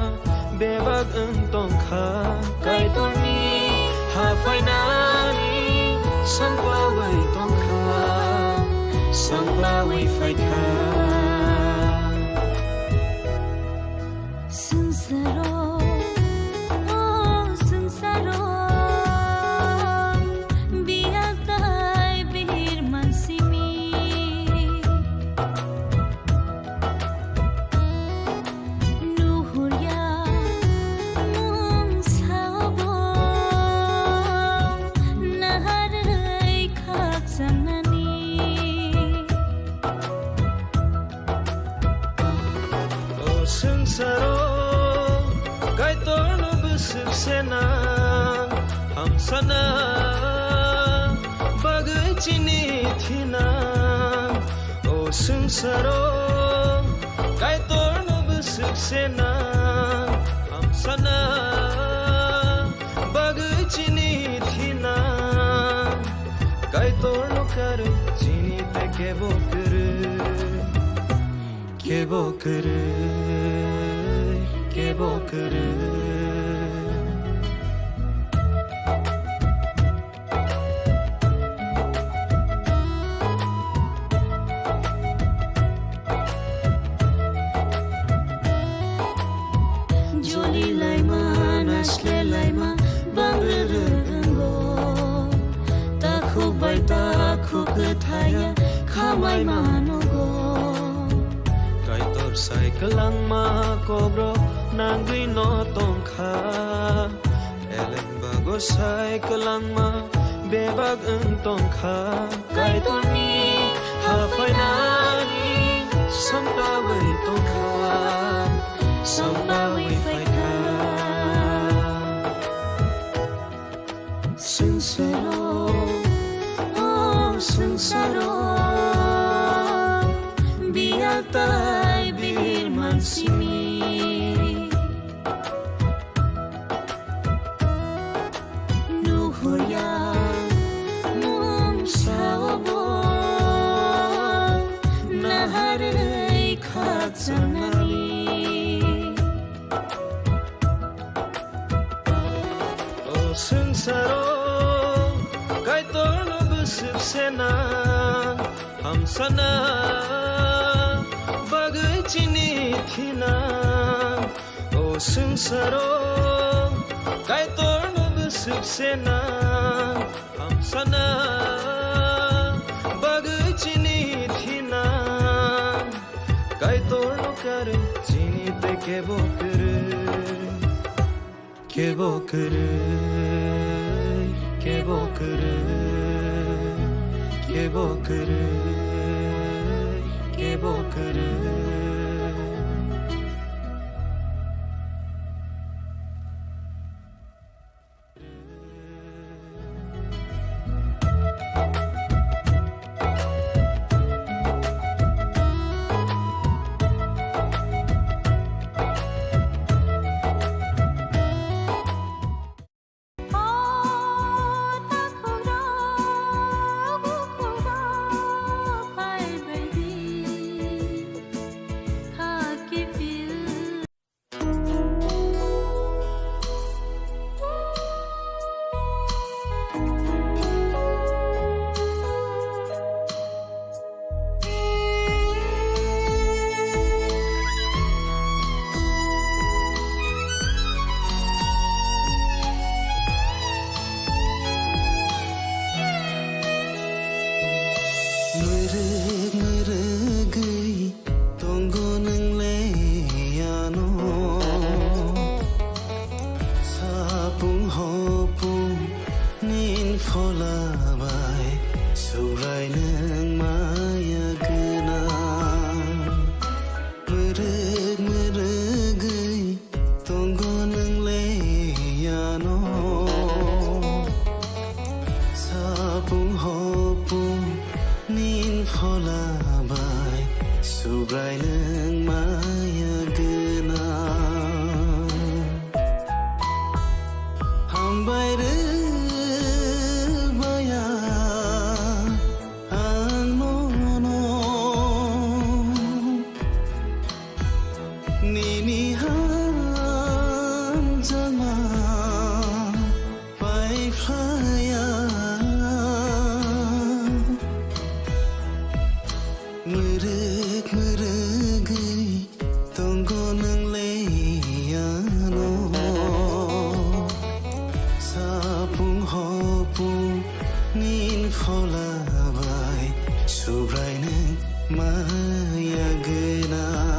bebak wng tongkha. Kaitorni ha phainani sangpawi tongkha, sangpawi phaikha. Swngsaro, o swngsaro, bihak tai bihir mansimi. Nuhurya mungsa obo naharwi khakchanani. O swngsaro Kaitorno bwswk sena, hamsana bagwi chini thina. O swngsaro Kaitorno bwswk sena, hamsana bagwi chini thina. Kaitorno karwi chini te kebo kwrwi. Kebo kwrwi, kebo kwrwi. Joli laima, nasle laima, bangrwrwk wngo. Takhuk bai takhuk kwthaya khamai manogo. Kaitor sai kwlangma kokrok nangwi no tongkha. Eleng bago sai kwlangma bebak wng tongkha. Kaitorni ha phainani sangpawi tongkha, sangpawi phaikha. Swngsaro, o swngsaro, bihak tai bihir mansimi. Nuhurya mungsa obo naharwi khakchanani. O swngsaro Kaitorno bwswk sena, hamsana bagwi chini thina. O swngsaro Kaitorno bwswk sena, hamsana bagwi chini thina. Kaitorno karwi chini te kebo kwrwi. Kebo kwrwi, kebo kwrwi, kebo kwrwi, kebo kwrwi. Nini hamjakma pai phlaiya. Mwrwk mwrwgwi tongo nwng le ano. Sapung hopung nin phola bai Subrai nwng maya gwnang.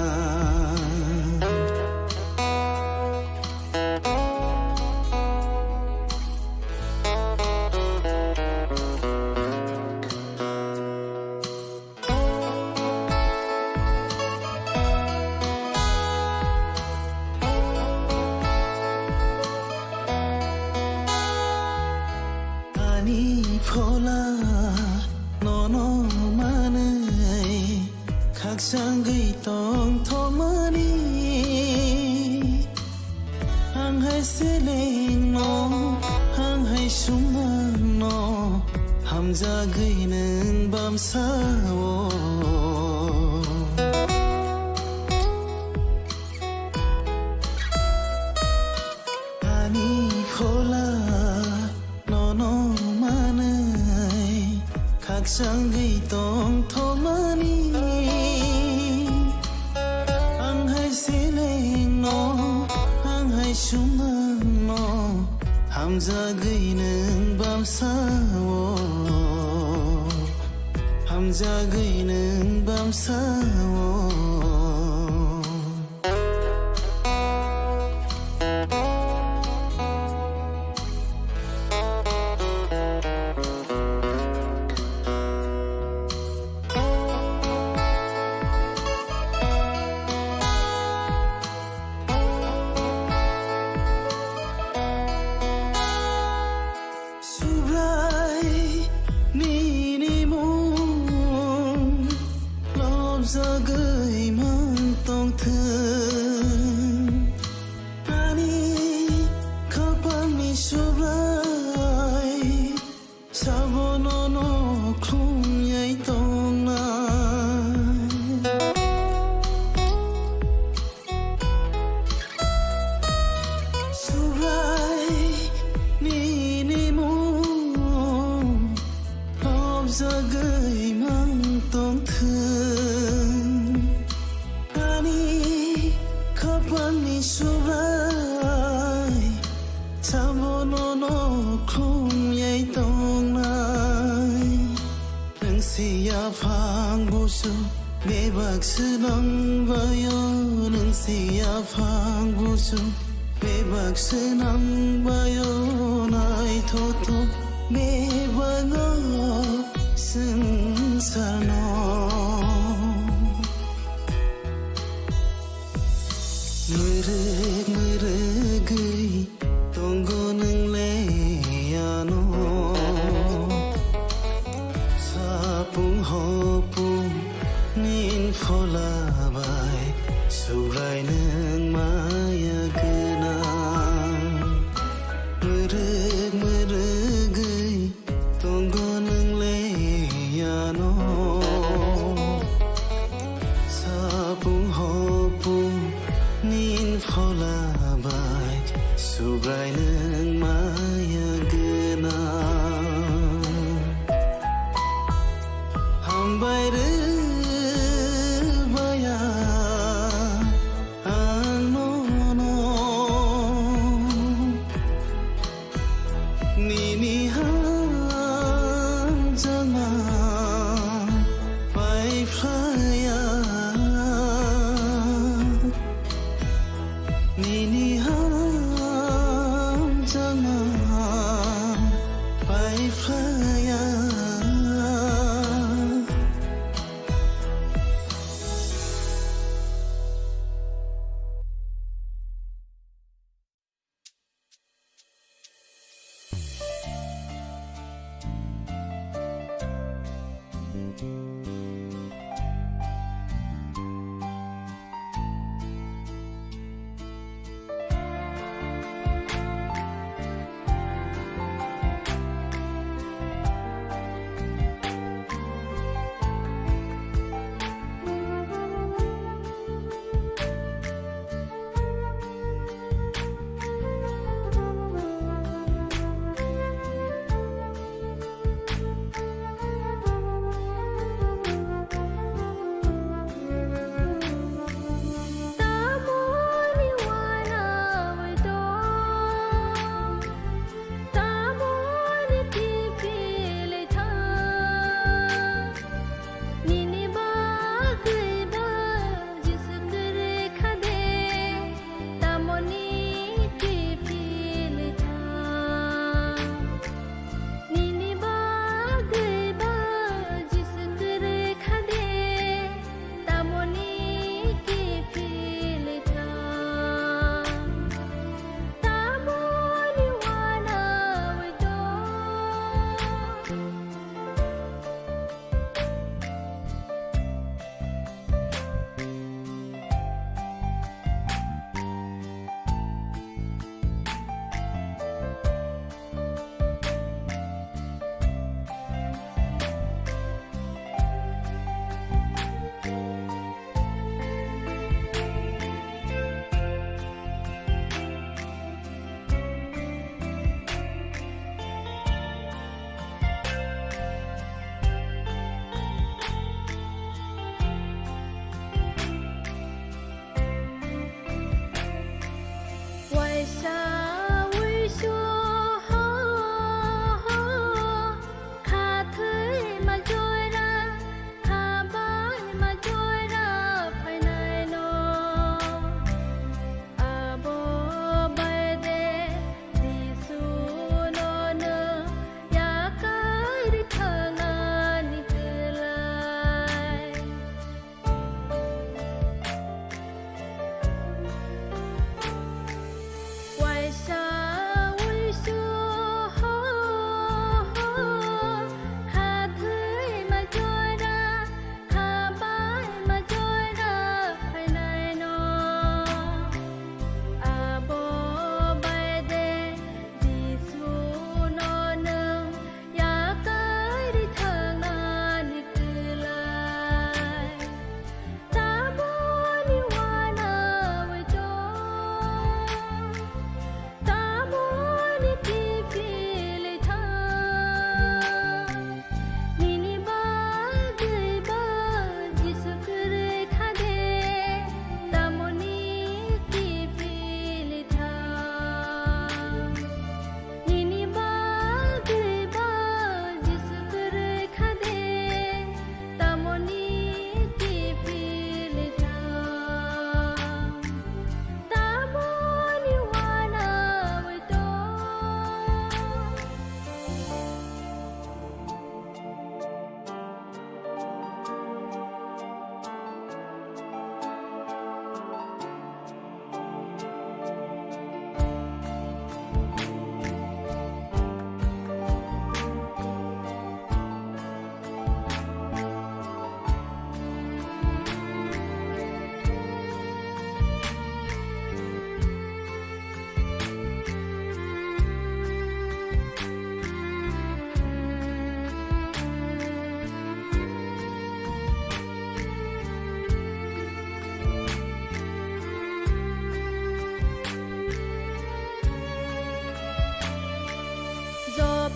Ani phola nono manwi khakchangwi tongthokmani. Ang hai selengno, ang hai sumangno, hamjagwi nwng bamsao. Ani phola nono manwi khakchangwi tongthokmani. Ang hai selengno, ang hai sumangno, hamjagwi nwng bamsao, hamjagwi nwng bamsao. Subrai nini mung lobjagwi mang tongthwng. Ani khapangni Subrai sabono no khumyai tongnai. Subrai nini mung lobjagwi mang tongthwng. Ani khapangni Subrai sabono no khumyai tongnai. Nwng si yaphang busu bebak swnam bayo, nwng si yaphang busu bebak swnam bayo, naithothok bebango swngcharno. Mwrwk mwrwgwi tongo nwng le ano. Sapung hopung nin phola bai Subrai nwng maya gwnang. Mwrwk mwrwgwi tongo nwng le ano. Sapung hopung nin phola bai Subrai nwng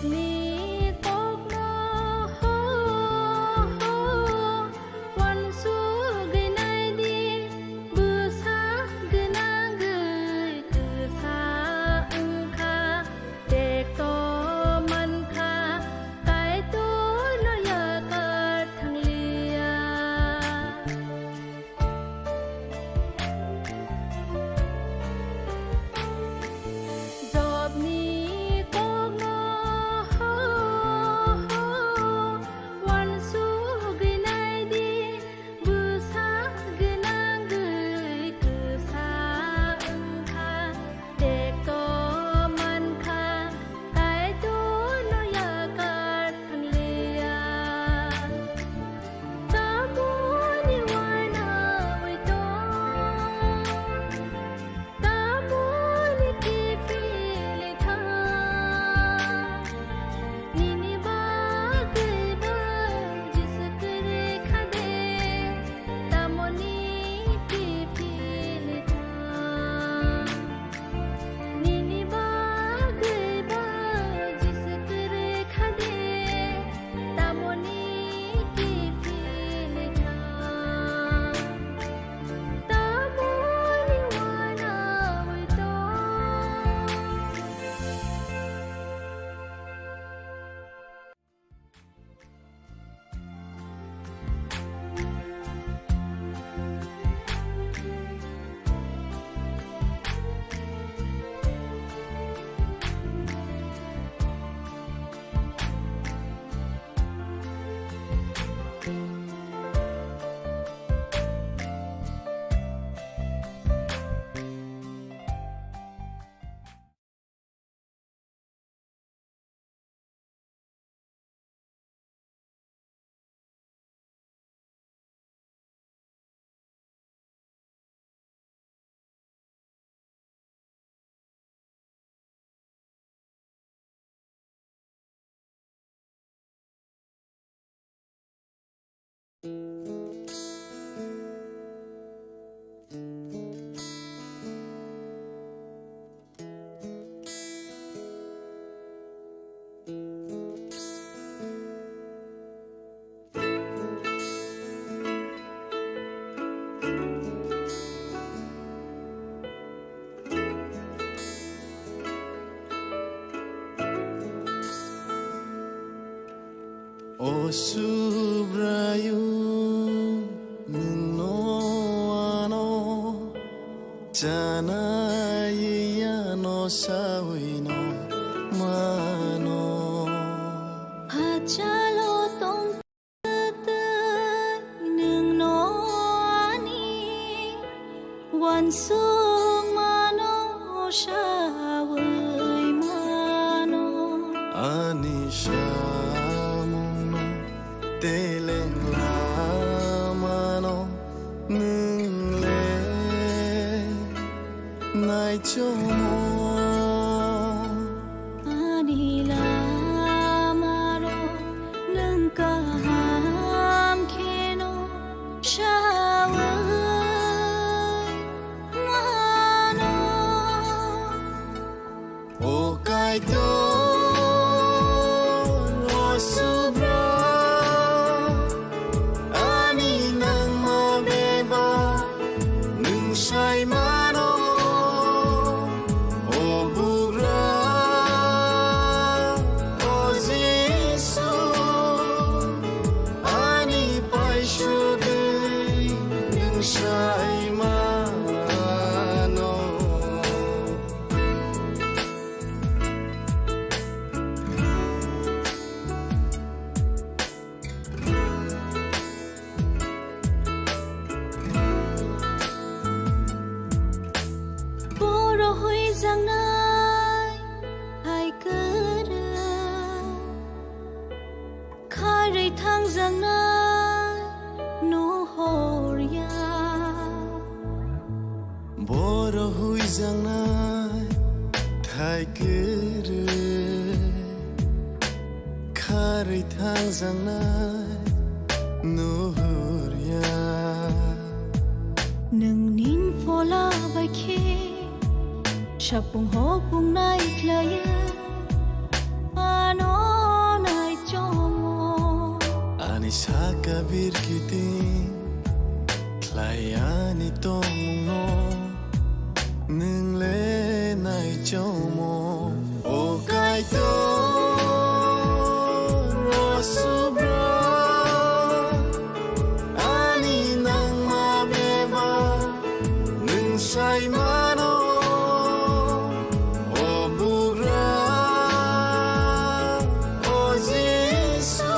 Ni kokno ho, ho, uansugwi naidi, bwsa gwnangwi kwsa wngkha, tekto mankha, Kaitorno yakar thangliya. Jobni kokno ho, ho, uansugwi naidi, bwsa gwnangwi kwsa wngkha, tekto mankha, Kaitorno yakar thangliya. Tamoni uanaui tong, tamoni kiphilwi thang, nini bagwi bo Jisu kwrwi khade, tamoni kiphilwi thang. Nini bagwi bo Jisu kwrwi khade, tamoni kiphilwi thang, tamoni uanaui tong. O Subraiyung, nwng no ano chanai yano saui no mano. Hachalo tong Nwng no ani uansukmano saui mano. Ani samungno teleng lamano nwng le naichomo. Ani lamarok nwng kaham kheno saui mano. O Kaitor, o Subra, ani nangma bebak nwng sai mano. O Bugra, o Jisu, ani paisugwi nwng sai mano. Boro huijaknai hai kwrwi, kharwi thangjaknai nuhor ya. Boro huijaknai thai kwrwi, kharwi thangjaknai nuhur ya. Nwng nin phola bai khe sapung hopung nai khlaiwi, ano Saka birkiti khlai ani tongmungno, nwng le naichomo. O Kaitor, o Subra, ani nangma beba nwng sai mano. O Bugra, o Jisu,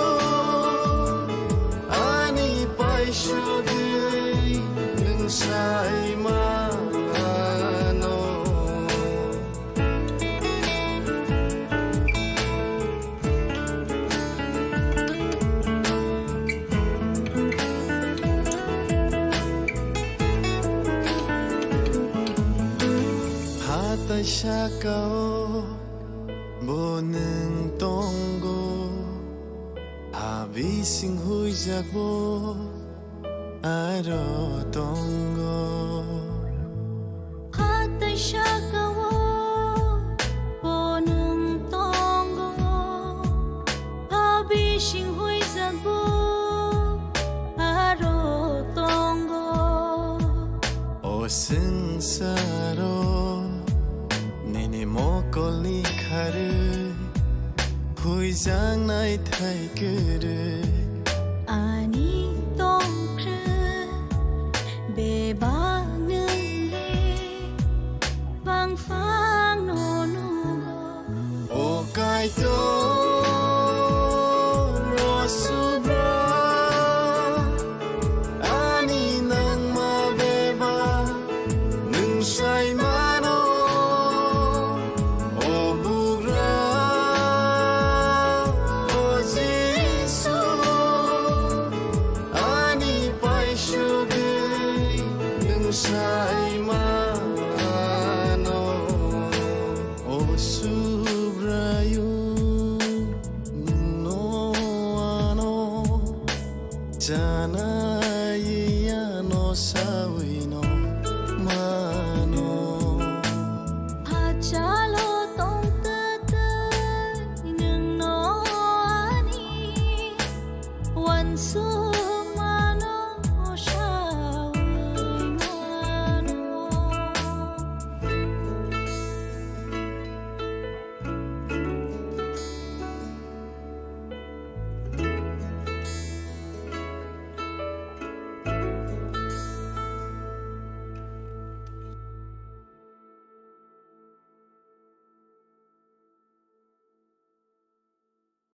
ani paisugwi nwng sai mano. Hatai saka-o bo nwng tongo, ha bising huijak bo aro tongo. Hatai saka-o bo nwng tongo, ha bising huijak bo aro tongo. O swngsaro nini mokolni kharwi huijak naithai kwrwi. Ani tongkhe bebak nwng le bangphang no nugo. O Kaitor,